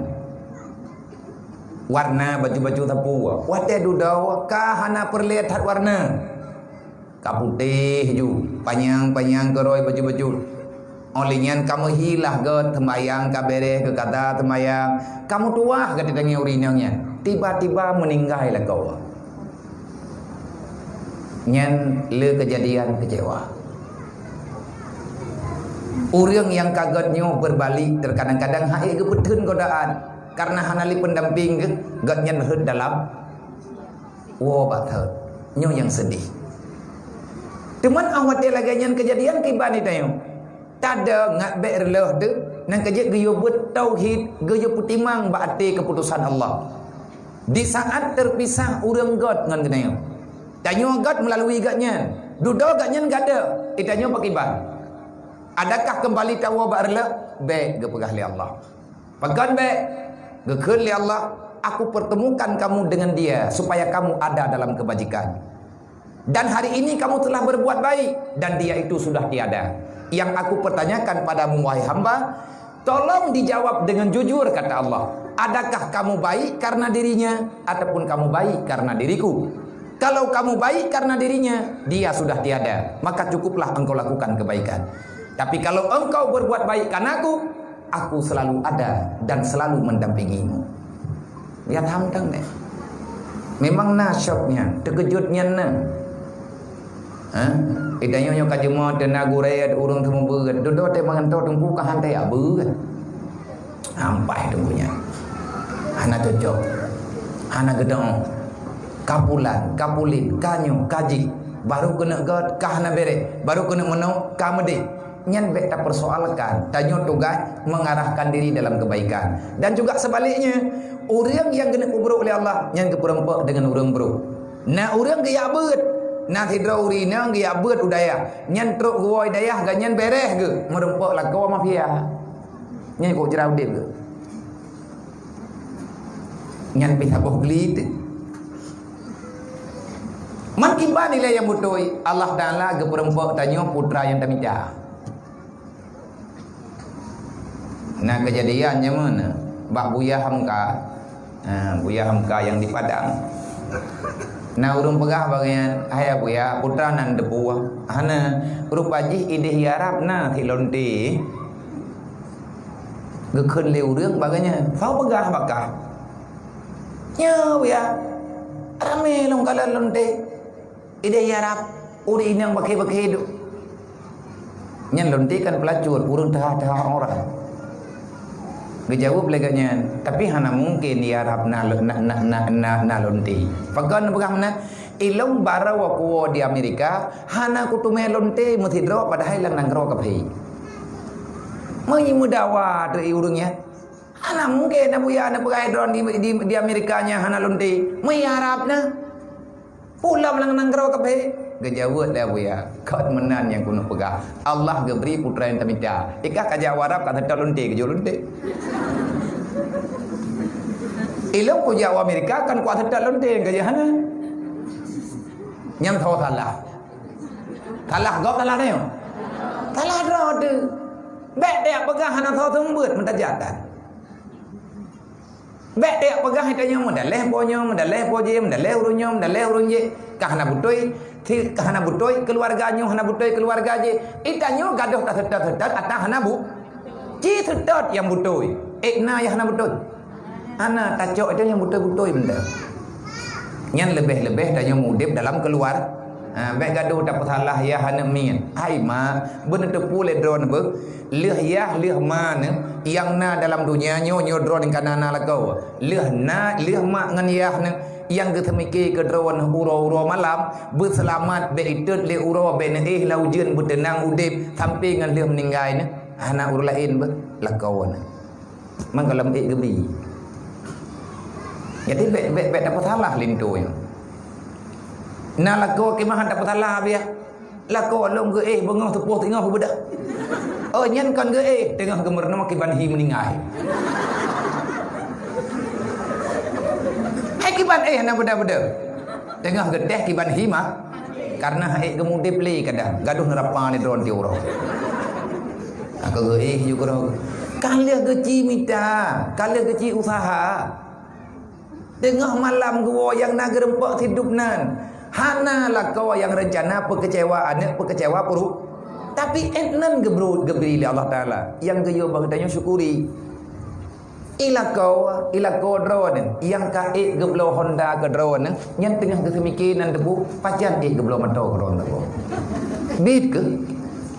Warna baju-baju sapu. Watée dudoe ka hana peureulée that warna. Ka putéh ju, panyang-panyang keurôi baju-baju. Óh lheueh nyan ka meuhilah gét, teumbayang ka béréh, geukata teumbayang. Ka meutuwah gét tangieng ureuëng inong nyan. Tiba-tiba meuninggai lakoe. Nyan le keujadian keucewa. Ureuëng nyang ka gét nyoe beubalik, teukadang-kadang hana geupeutheun godaan, kareuna hana lé peundampéng gét, gét nyan rhot dalam woe bak thot. Nyoe nyang seudeh. Teuma óh watée lagée nyan keujadian kiban di tanyoe. Tadong ngat bék reuloh teuh, nyang keujeuet geuyue beuet tauhid, geuyue peutimang bak até keuputosan Allah. Di saat teupisah ureuëng gét ngon geutanyoe. Tanyoe gét meulalu gét nyan. Dudoe gét nyan gadôh, di tanyoe pakriban. Adakah keumbali tawoe bak reuloh? Bék geupeugah lé Allah. Pakon bék? Geukheun lé Allah, "Aku pertemukan kamu dengan dia supaya kamu ada dalam kebajikan. Dan hari ini kamu telah berbuat baik dan dia itu sudah tiada. Yang aku pertanyakan padamu, wahai hamba, tolong dijawab dengan jujur," kata Allah. "Adakah kamu baik karena dirinya ataupun kamu baik karena diriku? Kalau kamu baik karena dirinya, dia sudah tiada, maka cukuplah engkau lakukan kebaikan. Tapi kalau engkau berbuat baik karenaku, aku selalu ada dan selalu mendampingimu." Lihat hamtang deh. Memang na syok nyan, teukeujot nyan na. Ha? Di tanyoe nyoe ka jeumo teuna gurée ureuëng teumeubeuet, dudoe teuh manganto teungku ka han teuyak beuet. Ampai teungku nyan. Hana cocok. Hana geudong. Kapulan, kapulit, kanyoe, kajik. Baru keuneuk gét, ka hana béréh. Baru keuneuk meunoe, ka meudeh. Nyan bék tapersoalkan. Tanyoe tugaih mengarahkan diri dalam kebaikan. Dan juga sebaliknya, ureuëng nyang geuneuk peubrok lé Allah, nyan geupeureumpok deungon ureuëng brok. Na ureuëng geuyak beuet, na sidroe ureuëng inong geuyak beuet u dayah. Nyan trok geuwoe dayah, gobnyan béréh geuh, meureumpok lakoe mafia. Nyan kok jira udeb geuh. Nyan pih saboh geulit. Man kiban ilée nyang beutôi, Allah Taala geupeureumpok tanyoe putra nyang tamita. Na keujadian nyan meunan bak Buya Hamka. Ha, Buya Hamka nyang di Padang. Na ureuëng peugah bak gobnyan, "Hai Buya, putra nan teupeue?" "Hana, rupa jih ideh Arab na sit lonte." Geukheun lé ureuëng bak gobnyan, "Soe peugah bak kah?" "Nyoe Buya, ramé lom kalon lonte." Ideh Arab, ureuëng inong bakée-bakée duek. Nyan lonte kan peulacur, ureuëng teuhah-teuhah orang. Geujaweueb lé gobnyan, "Tapi hana mungken di Arab na, na, na, na, na, na lonte." Pakon peugah meunan, "Ilong barô kuwoe di Amerika, hana kuteumé lonte meusidroe padahai lam nanggroe kaphé." Meunyoe meudawa teuk ureuëng nyan, "Hana mungken na Buya na peugah droe di, di, di Amerika nyan hana lonte. Meuiarab na. Pulang lam nanggroe kaphé." Geujaweueb lé Buya, "Kon meunan nyang keuneuk peugah. Allah geubri putra nyang tamita. Ikah ka jak u Arab ka seutôt lonte, geujok lonte." Ilôn kujak u Amerika kan kuat seutôt lôn tem ka jih hana. Nyang soe salah? Salah gob, salah tanyoe? Salah droe teuh. Bèk tajak peugah hana soe seumeubeuet meutajak that. Bèk tajak peugah tanyoe meudaleh po nyoe, meudaleh po jéh, meudaleh ureueng nyoe, meudaleh ureueng jéh. Ka hana beutôi, si-, ka hana beutôi keuluwarga nyoe, hana beutôi keuluwarga jéh. Tanyoe gadôh taseutôt-seutôt ata hana bu-, ci seutôt nyang beutôi. Ék na nyang hana beutôi? Hana, tacok itu nyang beutôi-beutôi benda. Nyan leubeh-leubeh tanyoe udép dalam keuluwar-, ha, bèk gadôh tapeusalah yah aneuk miet. Hai mak, beuneuteupeue lé droeneuh beuh, lheueh yah lheueh ma neuh nyang na dalam donya nyoe, nyoe droeneuh ka na, na lakoe. Lheueh na, lheueh mak ngon yah neuh nyang geuseumiké keu droeneuh uroe-uroe malam, beuseulamat, bèk itot lé uroe, bèk neuéh lam ujeuen, beuteunang udép sampai ngon lheueh meuninggai neuh. Hana ureueng laén beuh, lakoe neuh. Manggalom ék geubi. Jadi bèk, bèk, bèk tapeusalah linto nyoe. Na lakoe kiban tapeusalah biah. Lakoe lôn geuéh beungoh teupoh teungoh beudôh. Oh, nyan kon geuéh, teungoh geumeurunoe kiban hi meuninggai. Hai kiban éh na beudôh-beudôh. Teungoh geutéh kiban hi ma-, karena hai geumudép lé kadang, gadôh neurapa lé droeneuh tiep uroe. Aku geuéh ju keudroe. Ka lheueh geuci mita, ka lheueh geuci useuha. Teungoh malam geuwoe nyang na geureumpok sidub nan. Hana lakoe nyang reuncana peukeucewa aneuk, peukeucewa peurumoh. Tapi ék nan geubri, geubri lé Allah Taala. Nyang geuyue bak geutanyoe syukuri. Ilakoe, ilakoe droeneuh nyang ka ék geubloe Honda keu droeneuh, nyan teungoh geuseumiké nan teupeu, pajan ék geubloe moto keu droeneuh teupeu. Bit keuh?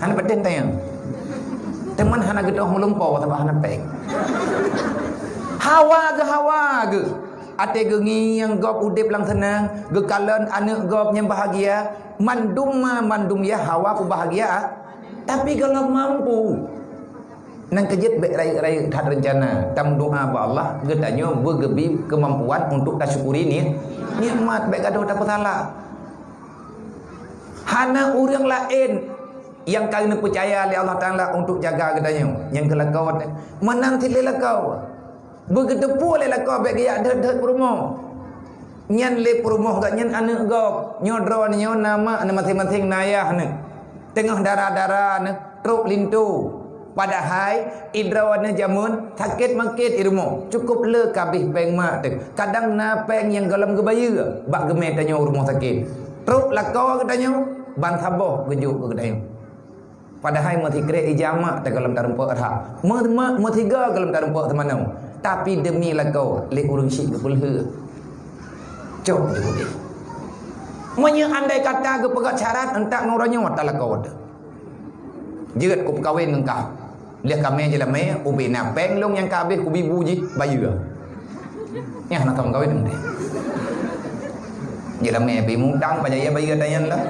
Hana patéh tanyong. Teuma hana geutoh meulumpoe sabab hana péng. Hawa geuh, hawa geuh. Até geungieng gob udép lam seunang, geukalon aneuk gob nyang bahagia, mandum ma, mandum yah hawa peubahgia, tapi gohlom mampu. Nyang keujeuet bèk rayeuk-rayeuk that reuncana. Tameudoa bak Allah, geutanyoe beugeubi keumampuan untuk tasyukuri ni-, nikmat, bèk gadôh tapeusalah. Hana ureueng laén nyang ka geupeucaya lé Allah Taala untuk jaga geutanyoe, nyang keu lakoe. Meunan cit lé lakoe. Beugeuteupeu lé lakoe bèk geujak deuet-deuet peurumoh. Nyan lé peurumoh gobnyan aneuk gob. Nyoe droeneuh nyoe na mak neuh, maséng-maséng na yah neuh. Teungoh dara-dara neuh trok linto. Padahai droeneuh jameun sakét makét i rumoh. Cukôp le ka abéh péng mak teuh. Kadang na péng nyang gohlom geubayeue bak geumè tanyoe u rumoh sakét. Trok lakoe geutanyoe, ban saboh geujok keu geutanyoe. Padahai meusikrek ija mak teuh gohlom tareumpok rhah. Me-, me-, meusigoe gohlom tareumpok teumanoe. Tapi deumi lakoe lé ureueng syik geupeulheueh. Cok jeuet. Meunyoe andai kata geupeugah syarat, entak ngon uroe nyoe talakoe teuh. Jeuet kupeukawen ngon kah. Lheueh kamè jeulamè, ubé na péng lôn nyang ka abéh kubi bu jih, bayeue. Nyan hana tom kawin teuh. Jeulamè bimutang, pajan ia bayeue tanyan lah.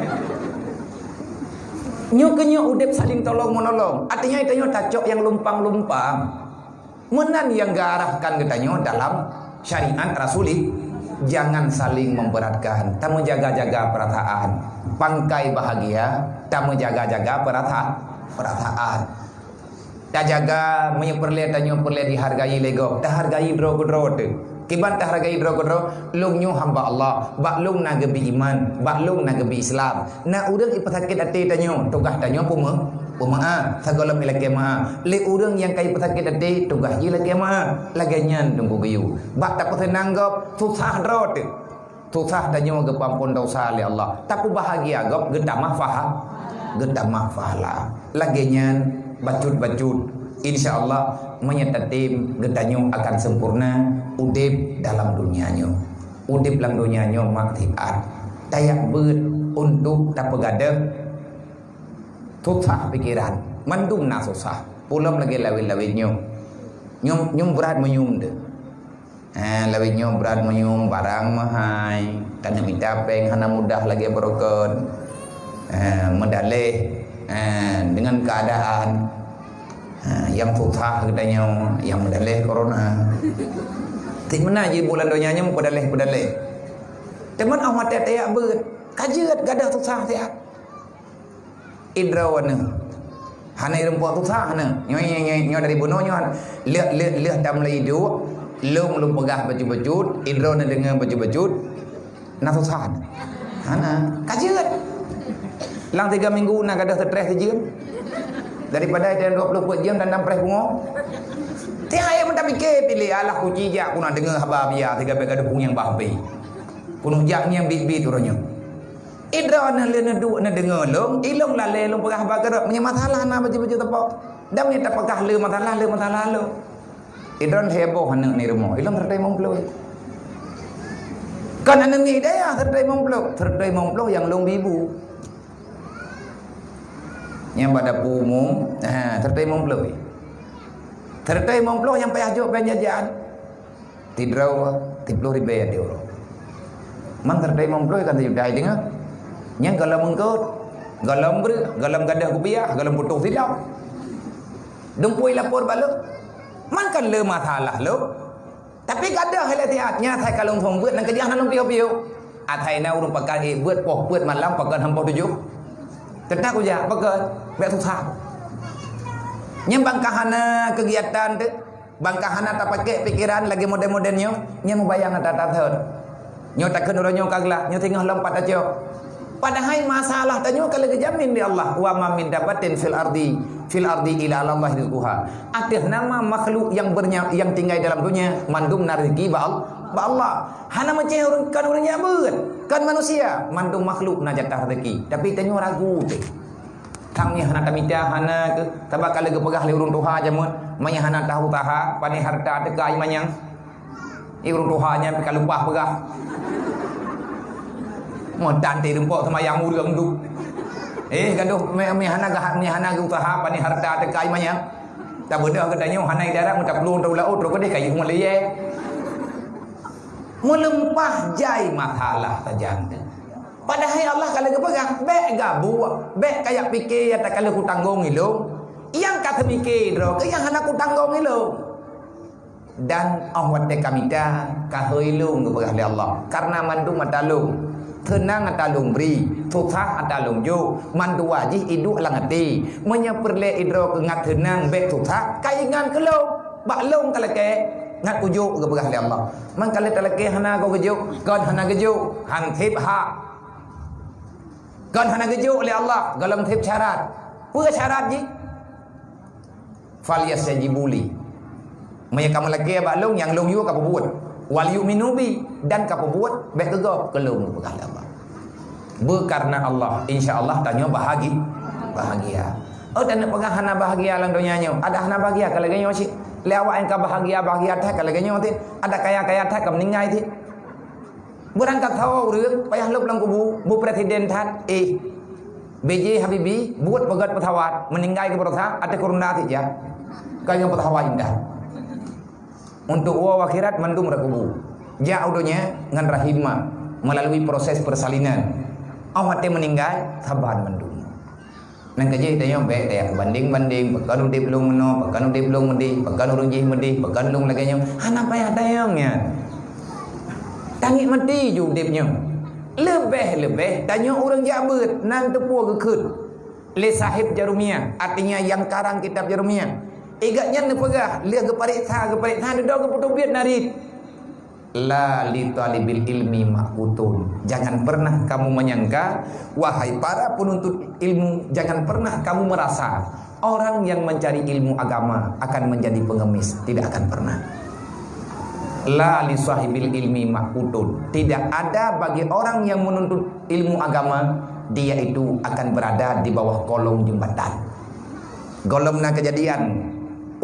Nyoe keuh nyoe udép saling tolong-menolong. Artinya, tanyoe tacok nyang lumpang-lumpang. Meunan nyang geuarahkan geutanyoe dalam syariat Rasulullah. Jangan saling memberatkan. Tameujaga-jaga peurasaan. Pangkai bahagia, tameujaga-jaga peurasa-, peurasaan. Tajaga, meunyoe peureulèe tanyoe peureulèe dihargai lé gob, tahargai droe keudroe teuh. Kiban tahargai droe keudroe, lôn nyoe hamba Allah, bak lôn na geubi iman, bak lôn na geubi Islam. Na ureueng ipeusakét até tanyoe, tugaih tanyoe peumeu-, peumeu'ah, sigohlom ilakèe meu'ah. Lé ureueng nyang ka ipeusakét até, tugaih jih lakèe meu'ah. Lagèe nyan Teungku geuyue. Bak tapeuseunang gob, susah droe teuh. Susah tanyoe geupeuampon desya lé Allah. Tapeubahagia gob geutamah paha-, geutamah pahala. Lagèe nyan bacut-bacut. Insya Allah, meunyoe tatem geutanyoe akan sempurna udép dalam donya nyoe. Udép lam donya nyoe mak siat. Tajak beuet untuk tapeugadôh susah pikeran. Mandum na susah. Pulom lagèe lawét-lawét nyoe. Nyoe, nyoe brat meunyoe teuh. Eh, lawét nyoe brat meunyoe barang meuhai, taneuk mita péng hana mudah lagèe beurukon. Eh, meudaleh, eh, deungon keuadaan, eh, nyang susah geutanyoe, nyang meudaleh corona. Cit meunan jih bulan donya nyoe peudaleh-peudaleh. Teuma 'oh watèe tajak beuet, ka jeuet gadôh susah siat. Idroe neuh. Hana ireumpok susah neuh. Nyoe, nyoe, nyoe, nyoe dari bunoe nyoe. Lheueh, lheueh, lheueh tameulai duek, Lôn, lôn peugah bacut-bacut, idroe neudeungoe bacut-bacut, na susah. Hana, ka jeuet. Lam tiga minggu na gadôh stres sijeuem. Daripada idroe dua ploh peuet jeuem dan nam preh bungoh. Tiep hai meutapiké piléh, alah kuci jak ku na deungoe haba biasa, sigabe gadôh ureueng nyang bah habéh. Keuneuk jak ngieng biet-biet uroe nyoe. Idroe na lé neuduek neudeungoe lôn, ilôn lalé lôn peugah haba keudroe. Meunyoe masalah na bacut-bacut teupok. Dan meunyoe tapeugah le masalah, le masalah lôn. Idroe heboh aneuk ni rumoh, ilôn seureutôh limong ploh. Kon aneuk ni daya seureutôh limong ploh, seureutôh limong ploh nyang lôn bi bu. Nyang bak dapu umum, ha, seureutôh limong ploh. Seureutôh limong ploh nyang payah jok belanjaan. Tidroe, tiplôh ribèe di uroe. Man seureutôh limong ploh kan sejuta deungoe. Nyang gohlom eungkôt, gohlom breueh, gohlom gadôh kupiah, gohlom putôh silop. Dum pui lapor bak lôn. Man kon le masalah lôn. Tapi gadôh lé siat, nyan asai ka lôn phôn beuet, nyan keujih hana lôn piôh-piôh. Asai na ureueng pakat ék beuet poh peuet malam, pakon hana poh tujoh. Teutap kujak, pakon, bèk susah. Nyan ban ka hana keugiatan teuh, ban ka hana tapakék pikeran lagèe model-model nyoe, nyan mubayang ata-ata thot. Nyoe takheun uroe nyoe ka glah, nyoe singoh lom pat tacok. Padahai masalah tanyoe ka lheueh geujamin lé Allah, "Wa ma min dabbatin fil ardi, fil ardi illa 'alallahi rizquha." Ateueh nama makhluk yang bernya-, yang tinggai dalam dunia, mandum na rezeki bak Al-, bak Allah. Hana meucéh ureueng, kon ureueng jak beuet, kon manusia, mandum makhluk na jatah rezeki. Tapi tanyoe ragu teuh. Thang nyoe hana tamita, hana keuh, sabab ka lheueh geupeugah lé ureueng tuha jameun, meunyo hana tausaha, pane hareuta teuka ié manyang. Eh, ureueng tuha nyan pih ka lumpah peugah. Meutan teuh rumpok seumayang ureueng tu. Eh, gadoh mé, mé hana gah-, mé hana geusaha, pane hareuta teuka ié manyang. Tabeudôh geutanyoe hana idarat meutaplueng u laôt, trok keudeh kayue meuliyée. Meulimpah jai masalah sajan teuh. Padahai Allah ka lheueh geupeugah, "Bèk gabuek, bèk kajak pike ata ka lheueh kutanggong ilôn. Nyang ka teumike droe keuh nyang hana kutanggong ilôn." Dan óh watèe ka mita, ka hôi lôn geupeugah lé Allah. Kareuna mandum ata lôn, teunang ata lôn bri, susah ata lôn jok, mandua jih iduek lam até. Meunyoe peureulèe idroe keuh ngat teunang bèk susah, ka ingat keu lôn. Bak lôn ka lakèe, ngat kujok geupeugah lé Allah. Man ka lheueh talakèe hana goe geujok, kon hana geujok, han sép hak. Kon hana geujok lé Allah, gohlom sép syarat. Peue syarat jih? "Falyastajibu li." Meunyoe kamoe lakèe bak lôn, nyang lôn yue kapeubuet. "Wal yu'minu bi," dan kapeubuet bèk keu gob, keu lôn geupeugah lé Allah. Beukareuna Allah, insya Allah tanyoe bahagi-, bahagia. Oh, taneuk peugah hana bahagia lam donya nyoe. Adak hana bahagia ka lagèe nyoe cit. Lé awak nyang ka bahagia, bahagia that ka lagèe nyoe cit. Adak kaya-kaya that ka meuninggai cit. Beurangkat sawoe ureueng payah lôb lam kubu, bu presiden that, eh, B J Habibie buet peugöt peusawat, meuninggai keu baroesa ateueh kurunda sit jak. Ka nyang peusawat indah. Untuk woe akhirat mandum rot kubu. Jak u donya ngon rahim ma meulalu proses persalinan. Óh watèe meuninggai, saban mandum. Nyan ka jeuet tanyoe bèk tayue bandeng-bandeng, pakon udép lôn meunoe, pakon udép lôn meudéh, pakon ureueng jih meudéh, pakon lôn lagèe nyoe. Hana payah tayue nyan. Tangiek maté ju udép nyoe. Leubeh-leubeh tanyoe ureueng jak beuet, nan teupeue geukheun lé sahib Jarumiah, artinya nyang karang kitab Jarumiah. Igat nyan neupeugah, lheueh geupareksa, geupareksa, dudoe geupeuteubiet narit. La li talibil ilmi maqutun. Jangan pernah kamu menyangka, wahai para penuntut ilmu, jangan pernah kamu merasa orang yang mencari ilmu agama akan menjadi pengemis. Tidak akan pernah. La li sahibil ilmi maqutun. Tidak ada bagi orang yang menuntut ilmu agama, dia itu akan berada di bawah kolong jembatan. Gohlom na keujadian,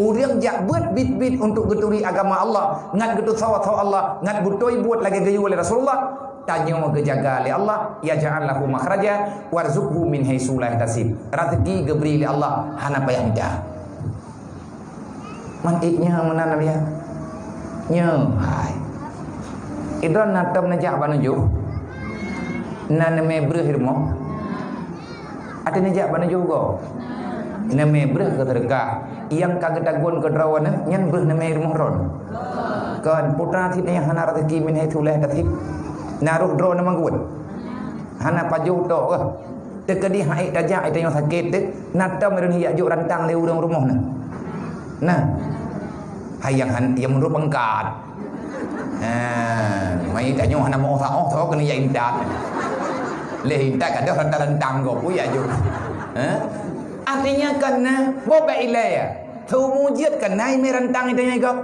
ureueng jak beuet bit-bit untuk geuturi agama Allah, ngat geutusoe-soe Allah, ngat beutôi buet lagèe geuyue lé Rasulullah, tanyoe geujaga lé Allah, "Yaj'al lahu makhraja warzuqhu min haitsu la yahtasib." Raseuki geubri lé Allah, hana payah mita. Man ék nyoe meunan Nabi ya. Nyoe hai. Idroe na tom neujak bak nujoh. Na neumè breueh rumoh. Até neujak bak nujoh goe. Neumè breueh keu seudeukah. Nyang ka geutagun keu droeneuh nyan breueh neumè rumoh droeneuh. Kon putra sit nyang hana raseuki min haitsu la yahtasib. Na roh droeneuh manggut. Hana pajoh tok keuh. Teukeudi han ék tajak, ék tanyoe sakét teuh, na tom ureueng jak jok rantang lé ureueng rumoh na. Nah. Hai nyang han, nyang meunurot peungkat. Ha, mai tanyoe hana meu oh saoh, soe keuneuk jak intat. Lé intat ka deuh rantang-rantang gob, peue jak jok. Ha? Artinya kan na, boh bèk ilèe. Seumu jeuet kan na imè rantang itanyoe gob.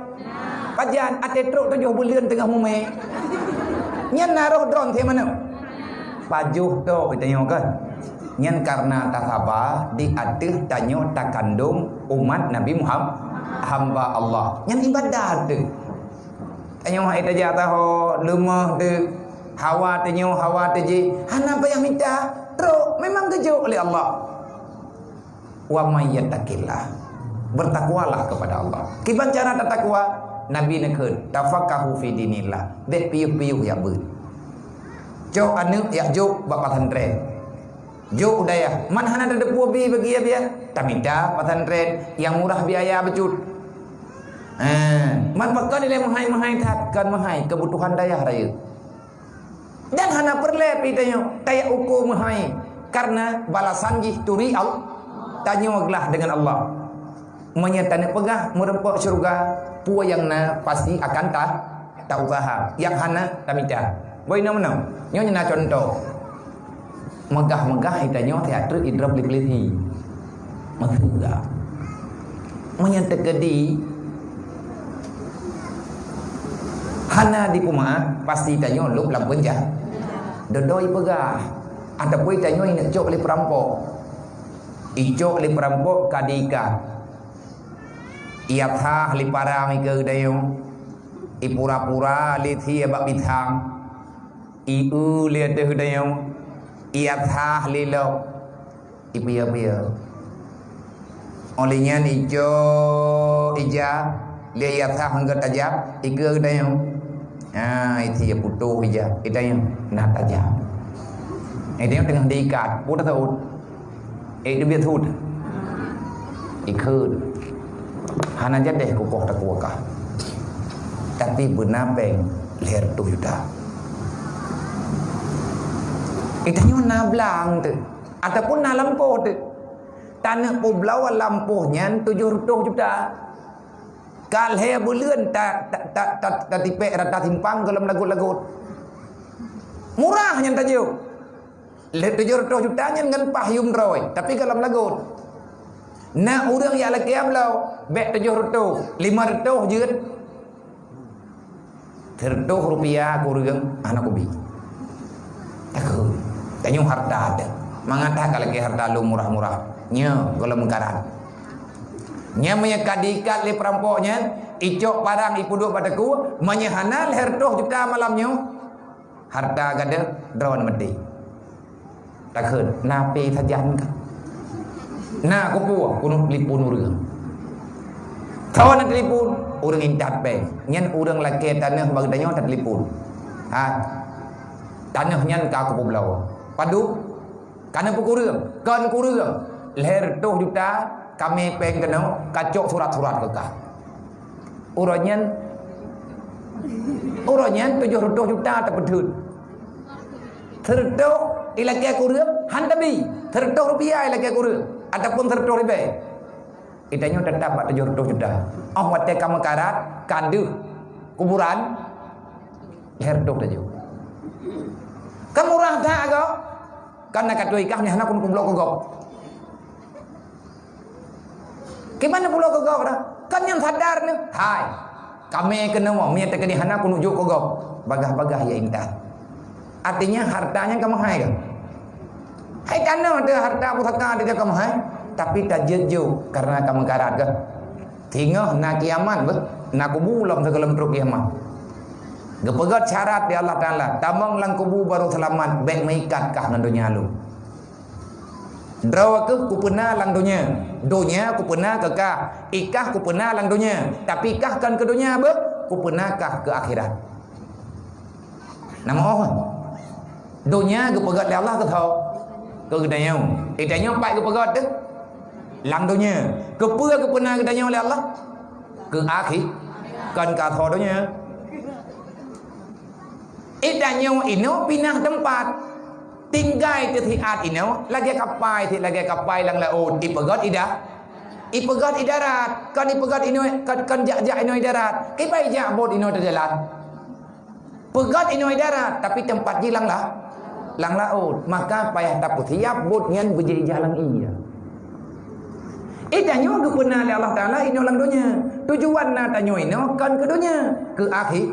Pajan até trok tujoh buleuen teungoh mumè. Nyan na roh droeneuh manok. Pajoh tok itanyoe kan. Nyan kareuna tasaba di ateueh tanyoe takandong umat Nabi Muhammad, hamba Allah. Nyan ibadat teuh. Tanyoe hai tajak taho, leumoh teuh, hawa tanyoe, hawa teuh jih, hana payah mita, trok, memang geujok lé Allah. Wa may yattaqillah, bertakwalah kepada Allah. Kiban cara tatakwa? Nabi neukheun, "Tafaqahu fi dinillah." Bèk piôh-piôh jak beuet. Cok aneuk jak jok bak pesantren. Jok u dayah, man hana tateupeue bi bagi ya biaya, tamita pesantren nyang murah biaya bacut. Eh, man pakon ilèe meuhai-meuhai that, kon meuhai keubutuhan dayah rayeuk. Dan hana peureulèe pih tanyoe tajak uko meuhai, kareuna balasan jih turi Allah, tanyoe glah deungon Allah. Meunyoe taneuk peugah meureumpok syeuruga, peue nyang na pasti akan ta, ta usaha. Nyang hana, tamita. Boh inoe meunoe. Nyoe na cuntoh. Meugah-meugah itanyoe siat treuk idrob lé peulisi. Meusiga. Meunyoe teukeudi hana dipeumaaf, pasti tanyoe lôb lam peunjara. Dodo ipeugah. Ataupun itanyoe ineuk cok lé peurampok. Icok lé peurampok ka diikat. Iasah lé parang ikeue geutanyoe. Ipura-pura lé sie bak pisang. Ieu lé ateueh geutanyoe. Iasah lé lok. Ipiôh-piôh. Óh lheueh nyan icok ija, lé iasah ngon tajam, ikeue geutanyoe. Ha, isie putôh ija, geutanyoe na tajam. Geutanyoe teungoh diikat, putôh saut. Eh, teubiet thot. Ikheun. Hana jadeh kukoh takuaka. Tapi beuna péng lhèe reutôh juta. Geutanyoe na blang teuh, ataupun na lampôh teuh. Taneuk peubloe lampôh nyan tujoh reutôh juta. Ka lhèe buleuen ta, ta, ta, ta, tatipék rata simpang goh lom lagot-lagot. Murah nyan tajok. Lhèe tujoh reutôh juta nyan ngon paih yum droe, tapi goh lom lagot. Na ureueng jak lakèe bloe, bèk tujoh reutôh, limong reutôh jeuet. Sireutôh rupiah keu ureueng hana kubi. Takheun, tanyoe harta teuh. Mangat that ka lakèe harta lôn murah-murah. Nyoe goh lom meukarat. Nyan meunyoe ka diikat lé peurampok nyan, icok parang ipeuduek bak teukue, meunyoe hana lhèe reutôh juta malam nyoe, harta gadeuh droeneuh maté. Takheun, na pé sajan kah? Na kupeue, keuneuk telepon ureueng. Soe na telepon? Ureueng intat péng. Nyan ureueng lakèe taneuh bak geutanyoe tatelepon. Ha. Taneuh nyan ka kupeubloe. Padub? Ka na peue keu ureueng? Kon keu ureueng. Lhèe reutôh juta, ka mè péng keunoe, ka cok surat-surat keu kah. Uroe nyan, uroe nyan tujoh reutôh juta tapeutheun. Sireutôh ilakèe keu ureueng, han tabi. Sireutôh rupiah ilakèe keu ureueng, ataupun sireutôh ribèe. Geutanyoe teutap bak tujoh reutôh juta. Óh watèe ka meukarat, ka deuh kuburan, lhèe reutôh tajok. Ka murah that gob. Kan na ka tuha ikah nyan hana keuneuk peubloe keu gob. Kiban na peubloe keu gob dah? Kan nyan sadar nyan. Hai. Ka mè keunoe, mè teukeudi hana keuneuk jok keu gob. Bagah-bagah ya intat. Artinya harta nyan ka meuhai kah? Hai taneuh teuh harta pusaka teuh ka meuhai, tapi tajeuet jok karena ka meukarat kah? Singoh na kiamat beuh, na kubu lom sigohlom trok kiamat. Geupeugöt syarat di Allah Taala, tamong lam kubu barô seulamat, bèk meuikat kah ngon donya lom. Droe keuh kupeuna lam donya, donya kupeuna keu kah, ikah kupeuna lam donya, tapi kah kon keu donya beuh, kupeuna kah keu akhirat. Na meu'oh. Donya geupeugöt lé Allah keu soe? Keu geutanyoe. Geutanyoe pat geupeugöt teuh? Lam donya. Keupeue geupeuna geutanyoe lé Allah? Keu akhi-, kon keu asoe donya. Geutanyoe inoe pinah teumpat. Tinggai teusiat inoe lagèe kapai, sit lagèe kapai lam laôt, ipeugöt idah. Ipeugöt i darat, kon ipeugöt inoe, kon, kon jak-jak inoe i darat. Kiban ijak bot inoe teujalan. Peugöt inoe i darat, tapi teumpat jih lam la-, lam laôt. Maka payah tapeusiap bot nyan beujeuet ijak lam ié. Eh, tanyoe geupeuna lé Allah Taala inoe lam donya. Tujuan na tanyoe inoe kon keu donya, keu akhi-,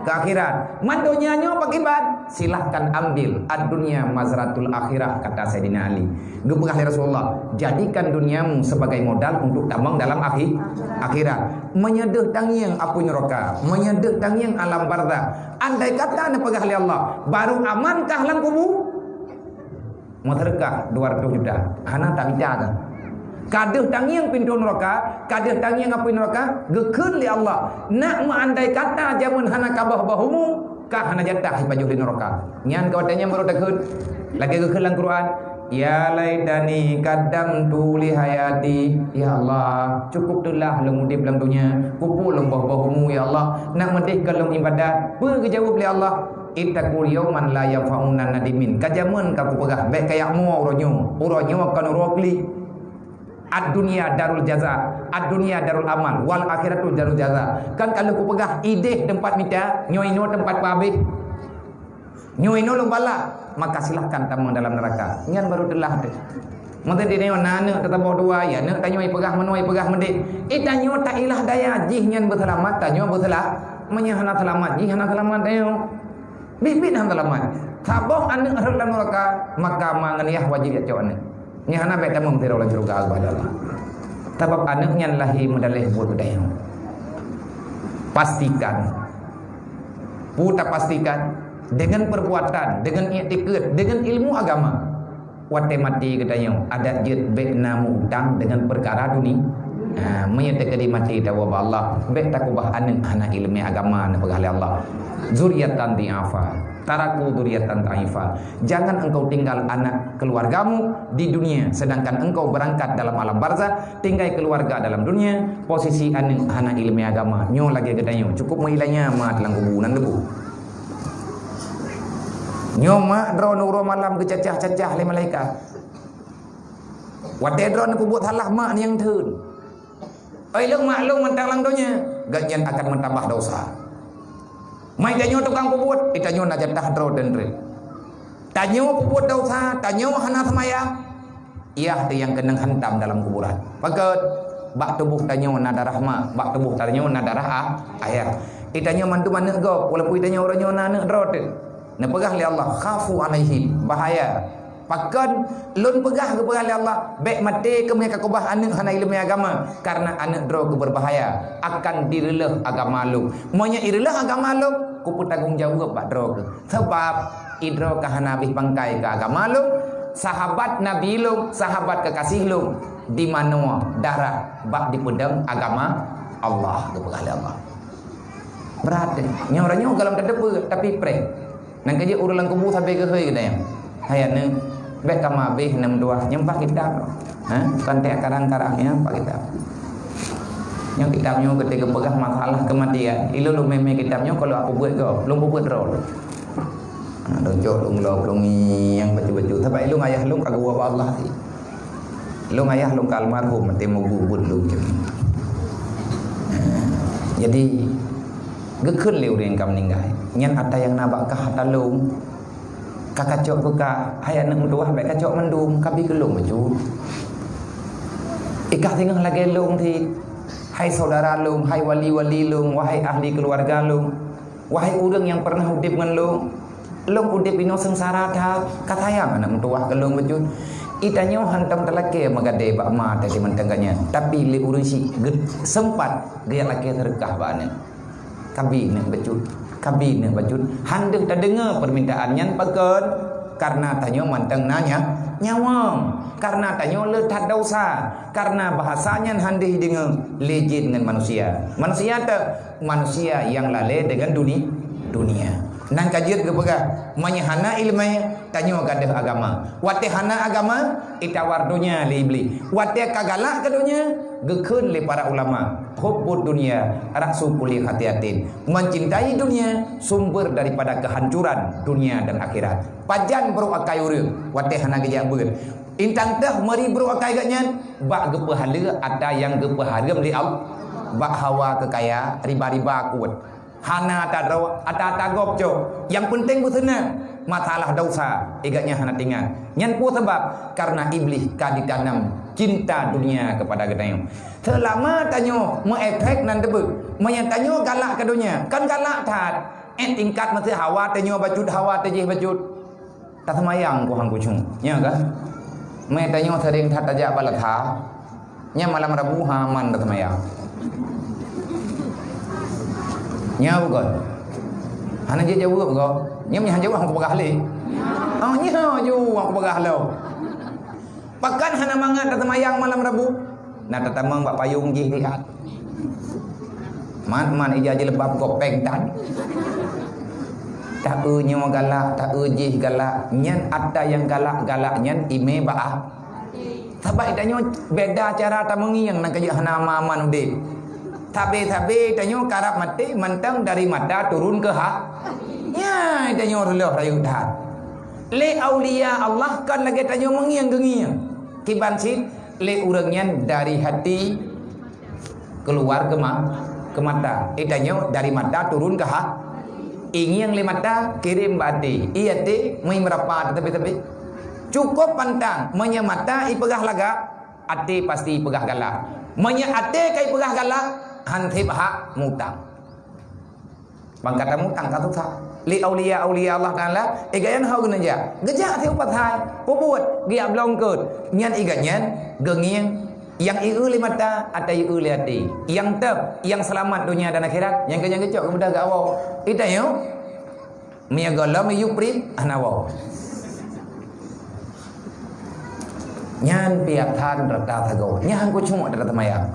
keu akhirat. Man donya nyoe pakriban? Silahkan ambil. "Ad-dunya mazratul akhirah," kata Saidina Ali. Geupeugah lé Rasulullah, "Jadikan duniamu sebagai modal untuk tamong dalam akhi-, akhirat." Meunyoe deuh tangieng apui nuraka, meunyoe deuh tangieng alam barzakh. Andai kata neupeugah lé Allah, "Baru aman kah lam kubu?" Meuseudeukah dua ratus juta, hana tamita kah? Ka deuh tangieng pintoe nuraka, ka deuh tangieng apui nuraka, geukheun lé Allah, "Nak meuandai kata jameun hana ka boh-boh umu, ka hana jatah ipajoh lé nuraka." Nyan ka watèe nyan baru takheun. Lagèe geukheun lam Quran, "Ya laitani qaddamtu li hayati." Ya Allah, cukup teulah lôn udép lam donya. Kupeue lôn boh-boh umu, ya Allah. Nak meudeh keu lôn ibadat. Peue geujaweueb lé Allah? "Ittaqu yauman la yanfa'u nadimin." Ka jameun ka kupeugah, bèk kajak mo uroe nyoe. Uroe nyoe kon uroe klik. "Ad-dunya darul jaza, ad-dunya darul amal, wal akhiratu darul jaza." Kan ka lheueh kupeugah, ideh teumpat mita, nyoe inoe teumpat peuhabéh. Nyoe inoe lôn balah, maka silahkan tamong dalam neuraka. Nyan baru teulah teuh. Meunteuk di nyoe na aneuk teutabôh dua, ya aneuk tanyoe ipeugah meunoe ipeugah meudeh. Eh, tanyoe tailah daya, jih nyan beuseulamat, tanyoe beuseula-, meunyoe hana seulamat, jih hana seulamat tanyoe. Biet-biet hana seulamat. Saboh aneuk rhot lam neuraka, maka ma ngon yah wajéb jak cok aneuk. Nyan hana bèk tamong sidroe lam syeuruga, Allah Taala. Sabab aneuk nyan lahé meudaleh buet geutanyoe. Pastikan. Peue tapastikan? Dengan perbuatan, dengan iktikad, dengan ilmu agama. Watèe maté geutanyoe, adak jeuet bèk na meu-utang dengan peukara duni-, ha, meunyoe teukeudi maté tawoe bak Allah, bèk takeubah aneuk hana ileumèe agama, neupeugah lé Allah. Zuriatan dhi'afa, taraku zuriatan dha'ifa. Jangan engkau tinggal anak keluargamu di dunia, sedangkan engkau berangkat dalam alam barzakh, tinggai keluarga dalam dunia, posisi aneuk hana ileumèe agama. Nyoe lagèe geutanyoe, cukup meuilanya ma lam kubu nan leubeh. Nyoe mak droeneuh uroe malam geucacah-cacah lé malaikat. Watèe droeneuh peubuet salah mak nyang theun. Oi lôn mak lôn mantong lam donya, gobnyan akan meutamah desya. Mai tanyoe tukang peubuet, eh, tanyoe na jatah droe teuntreuk. Tanyoe peubuet desya, tanyoe hana seumayang, yah teuh nyang keunong hantam dalam kuburan. Pakon? Bak tuboh tanyoe na darah mak, bak tuboh tanyoe na darah a-, ayah. Eh, tanyoe mandum aneuk gob, walaupun tanyoe uroe nyoe na aneuk droe teuh. Neupeugah lé Allah, "Khafu alaihim," bahaya. Pakon? Lôn peugah, geupeugah lé Allah, "Bèk maté keuh meukakeubah aneuk hana ileumèe agama, karena aneuk droe keuh berbahaya, akan direuleuh agama lôn. Meunyoe ireuleuh agama lôn, kupeutanggong jaweueb bak droe keuh." Sabab idroe ka hana habéh pangkai keu agama lôn, sahabat Nabi lôn, sahabat keukaséh lôn, dimanoe darah bak dipeudong agama Allah, geupeugah lé Allah. Brat deh. Nyoe ureueng nyoe gohlom tateupeue, tapi preh. Nang keujeuet ureueng lam kubu sabe geuhôi geutanyoe. Hai aneuk, bèk kama habéh nam dua nyeumpah kitab. Ha? Kon teuh karang-karang nyeumpah kitab. Nyoe kitab nyoe geutanyoe geupeugah masalah keumatian. Ilôn lôn mè-mè kitab nyoe keu lôn peubuet gob, lôn peubuet droe lôn. Ha, lôn cok lôn lop lôn ngieng bacut-bacut. Sabab ilôn ayah lôn ka geuwoe bak Allah. Lôn ayah lôn ka almarhum, maté meubuet-buet lôn cit. Ha, jadi geukheun lé ureueng ka meuninggai. Nyan ata nyang na bak kah ata lôn. Ka kacok keu kah, hai aneuk meutuwah bèk kacok mandum, kabi keu lôn bacut. Ikah singoh lagèe lôn cit, hai saudara lôn, hai wali-wali lôn, wahai ahli keuluwarga lôn, wahai ureueng nyang peureunah udép ngon lôn. Lôn udép inoe seungsara that, ka sayang aneuk meutuwah keu lôn bacut. Itanyoe hantom talakèe meugadée bak ma teuh mantong gobnyan, tapi lé ureueng syiek geu-, seumpat geujak lakèe seudeukah bak aneuk. Kabi neuk bacut, kabi neuk bacut. Han deuh tadeungoe peumintaan nyan pakon? Kareuna tanyoe mantong na nya-, nyawöng. Kareuna tanyoe le that desya. Kareuna bahasa nyan han deuh ideungoe lé jén ngon manusia. Manusia teuh, manusia nyang lalée deungon duni-, dunia. Nyan ka jeuet geupeugah, meunyoe hana iéleumé, tanyoe gadôh agama. Watée hana agama, itawar donya lé Iblih. Watée ka galak keu donya, geukheun lé para ulama, "Hubbud dunya ra'su kulli khati'atin." Mencintai dunia sumber daripada kehancuran dunia dan akhirat. Pajan brok akai ureuëng watée hana geujak beuet. Intang teuh meuri brôk akai geuh nyan, bak geupeuhaleue ata nyang geupeuhareuem lé Allah. Bak hawa keu kaya, riba-riba kuet. Hana ata droe, ata-ata gob cok. Nyang peunteng beuseunang. Masalah dosa, igat nyan hana tingat. Nyan peue sabab? Karena Iblih ka ditanam cinta dunia kepada geutanyoe. Seulama tanyoe meuefek nan teubeue, meunyoe tanyoe galak keu donya, kan galak that. Eh, tingkat meusi hawa tanyoe bacut, hawa tajih bacut. Taseumayang ku hang kucung. Nya kah? Meutanyoe sering that tajak bak leuha. Nya malam Rabu ha aman taseumayang. Nya bukan. Hana jijaweueb kok. Nya meuhan jaweueb hang kupeugah lé. Oh, nya ju hang kupeugah lom. Pakon hana mangat taseumayang malam Rabu? Na tatamong bak payong jih lihat. Man-man ija jilbab gopeng tan. Taeu nyoe galak, taeu jih galak. Nyan ata nyang galak-galak nyan imé bak ah. Sabab tanyoe beda cara tameungieng nan kajeuet hana aman-aman udeb. Sabe-sabe tanyoe karab maté mantong dari mata turun keu ha. Nya tanyoe reuloh rayeuk that. Lé aulia Allah kon lagée tanyoe meungieng geungieng. Kiban cit lé ureuëng nyan dari hati keuluar keu ma-, keu mata. Eh, tanyoe dari mata turun keu ha-, ingieng lé mata kirém bak até. Ié até meuimeurapa teuteubi-teubi. Cukôp pantang, meunyoe mata ipeugah lagak, até pasti ipeugah galak. Meunyoe até ka ipeugah galak, han seb hak mutang. Bang ka tamutang ka susah. Lé aulia-aulia Allah Taala, eh, gaya na hau geuneujak. Geujak siupat hai, peubuet, geujak blong keut. Nyan igat nyan, geungieng, nyang ieu lé mata, ata ieu lé até. Nyang teup, nyang seulamat donya dan akhirat, nyang keu nyang geucok keubudah gak awak. Ita nyoe, mia golom iyu prit, hana awak. Nyan piatan rata sagoe. Nyan kucuma rata teumaya.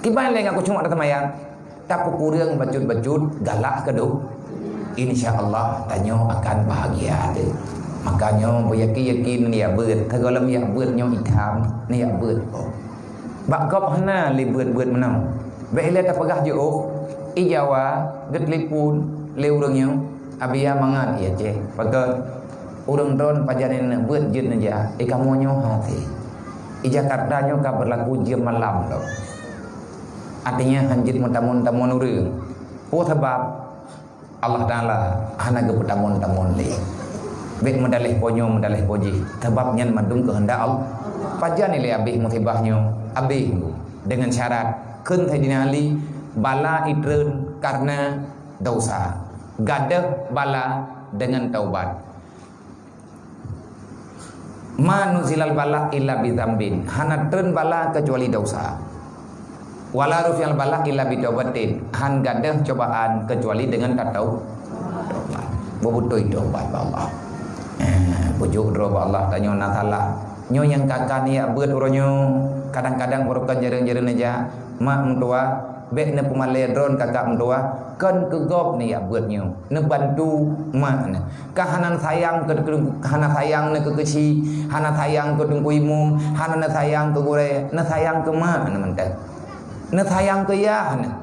Kiban lé ngon kucuma rata teumaya. Tapeukureueng bacut-bacut galak keu dôh. Insya Allah tanyoe akan bahagia teuh. Maka nyoe beuyakin-yakin neujak beuet. Teugolom jak beuet nyoe itam, neujak beuet. Bak gob hana lé beuet-beuet meunoe. Bék ilée tapeugah jiôh, i Jawa geutelepon lé ureuëng nyoe, "Abi ya mangat ya ceh." Pakon ureuëng droen pajan neubeuet jeuet neujak, i kamoe nyoe hase. I Jakarta nyoe ka beurlaku jeuem malam lom. Artinya, hán jeuet meutamon-tamon ureuëng. Peue sabab? Allah Taala hana geupeutamon-tamon lé. Bék meudaléh po nyoe, meudaléh po jih. Sabab nyan mandum keuheundak Allah. Pajan ilée abéh musibah nyoe? Abéh. Deungon syarat, kheun Saidina Ali, bala itreun kareuna dosa. Gadôh bala deungon taubat. "Ma nuzilal bala illa bidzambin." Hana treun bala keucuali dosa. "Wala rufi'al bala illa bitaubatin." Hán gadôh cobaan keucuali deungon tatau-, taubat. Beubeutôi taubat bak Allah. Eh, bujok droe bak Allah, tanyoe na salah. Nyoe nyang ka-ka neujak beuet uroe nyoe. Kadang-kadang barokon jareueng-jareueng neujak. Mak meutuah, bék neupeumalée droen kakak meutuah, kon keu gob neujak beuet nyoe, neubantu mak neuh. Ka hana sayang keu, keu, hana sayang neuh keu keuchik, hana sayang keu teungku imum, hana neusayang keu gurée, neusayang keu mak neuh mantong. Neusayang keu yah neuh.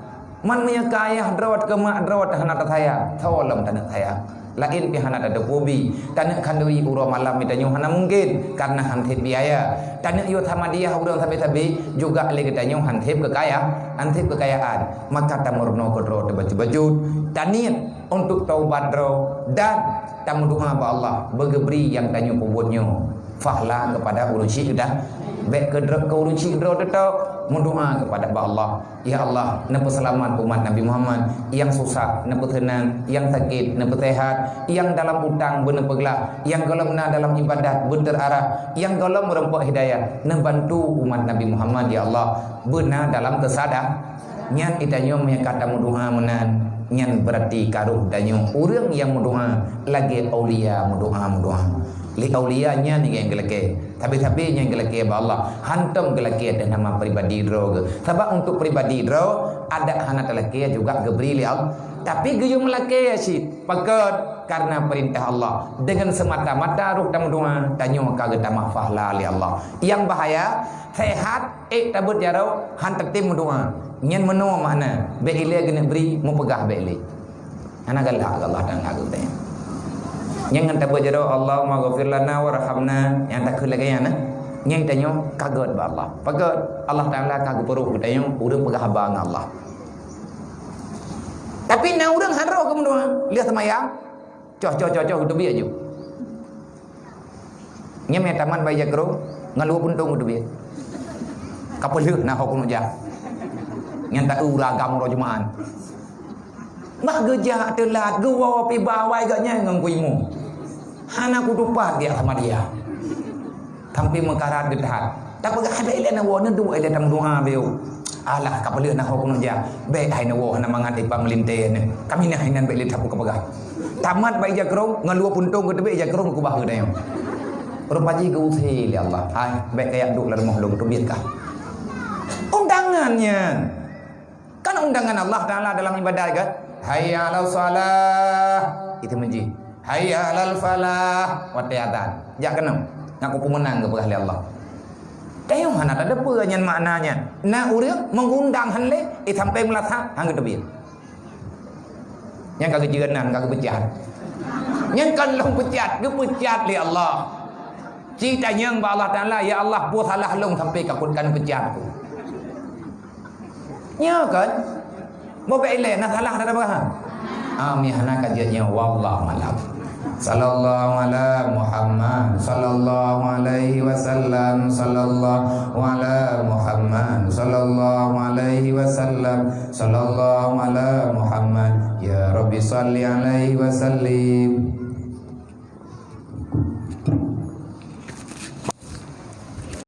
Man meunyoe keu ayah droe keu mak droe hana teusayang, tho lom taneuk sayang. Laén pih hana tateupeue bi. Taneuk khanduri uroe malam geutanyoe hana mungken, kareuna hán sép biaya. Taneuk yue samadiyah ureuëng sabe-sabe, juga lé geutanyoe hán sép keukaya, hán sép keukayaan. Maka tameurunoe keudroe teubacut-bacut, taniet untuk taubat droe dan tameudoa bak Allah beugeubri nyang tanyoe peubuet nyoe. Fahla keupada ureuëng syik dah. Bék keudroe keu ureuëng syik droe teutok, meudoa keupada bak Allah. Ya Allah, neupeuseulamat umat Nabi Muhammad, nyang susah neupeuseunang, nyang sakét neupeusehat, nyang dalam utang beuneupeuglah, nyang gohlom na dalam ibadat beuteurarah, nyang gohlom meurumpok hidayah, neubantu umat Nabi Muhammad, ya Allah, beuna dalam keusada-, nyan geutanyoe meunyoe ka tameudoa meunan, nyan beurati ka roh tanyoe ureuëng nyang meudoa lagée aulia meudoa-meudoa. Lé aulia nyan nyang geulakée. Tapi-tapi nyang geulakée bak Allah, hántom geulakée atas nama pribadi droe geuh. Sabab untuk pribadi droe, adak hana talakée juga geubri lé Allah. Tapi geuyue meulakée cit, pakon? Karena perintah Allah. Dengan semata-mata roh tameudoa, tanyoe ka geutamah fahla lé Allah. Nyang bahaya, sehat, ék tabeuet jaroe, hán tatem meudoa. Nyan meunoe makna, bék ilée geuneuk bri, meupeugah bék lé. Hana galak keu Allah Taala geutanyoe. Nyang ngon tabeuet jaroe, "Allahumma ghafir lana warhamna," nyang takheun lagée nyan, eh? Nyan tanyoe ka gét bak Allah. Pakon? Allah Taala ka geupeurôh geutanyoe ureuëng peugah haba ngon Allah. Tapi na ureuëng han rôh keu meudoá, lheueh seumayang, coh, coh, coh, coh, geuteubiet aju. Nyan meuh tamat bak ija krông, ngon luwa puntông geuteubiet. Ka peulheueh na ho keuneuk jak. Nyan taeu ureuëng agam uroe Jumat. Bah geujak teulat, geuwoe pih bawai geuh nyan ngon kuimu. Hana kutupat geujak sama dia. Sampai meukarat geuthat. Tapeugah, "Hai, bèk ilèe neuwoe, neuduek ilèe tameudoá beu." "Alah, ka peulheueh na ho keuneuk jak." "Bèk hai neuwoe, hana mangat ipat meulintèe nyoe. Kami na inan bèk ilèe that peue kapeugah." Tamat bak ija krông, ngon luwa puntông geuteubiet ija krông keubah geutanyoe. Rupa jih geuusé lé Allah. "Hai, bèk kajak duek lam rumoh lôn, teubiet kah." Undangan nyan. Kan undangan Allah Taala dalam ibadat kan? "Hayya 'alas shalah." Itu menji. "Hayya 'alal falah." Watèe azan. Jak keunoe. Ngaku pemenang geupeugah lé Allah. Tanyoe hana tadeungoe nyan makna nyan. Na ureuëng mengundang han lé, eh, sampai meulasa, han geuteubiet. Nyan ka geujeuen nan, ka geupeucat. Nyan kan lôn peucat, geupeucat lé Allah. Ci tanyong bak Allah Taala, "Ya Allah, peue salah lôn sampai ka kut kan peucat?" Nyo kan? Bobek ilèe, na salah dah dah. Amin, hana ka jeuet nyoe, wallahu a'lam. Sallallahu ala Muhammad, sallallahu alaihi wasallam, sallallahu ala Muhammad, sallallahu alaihi wasallam, sallallahu ala Muhammad. Ya Rabbi salli alaihi wasallim.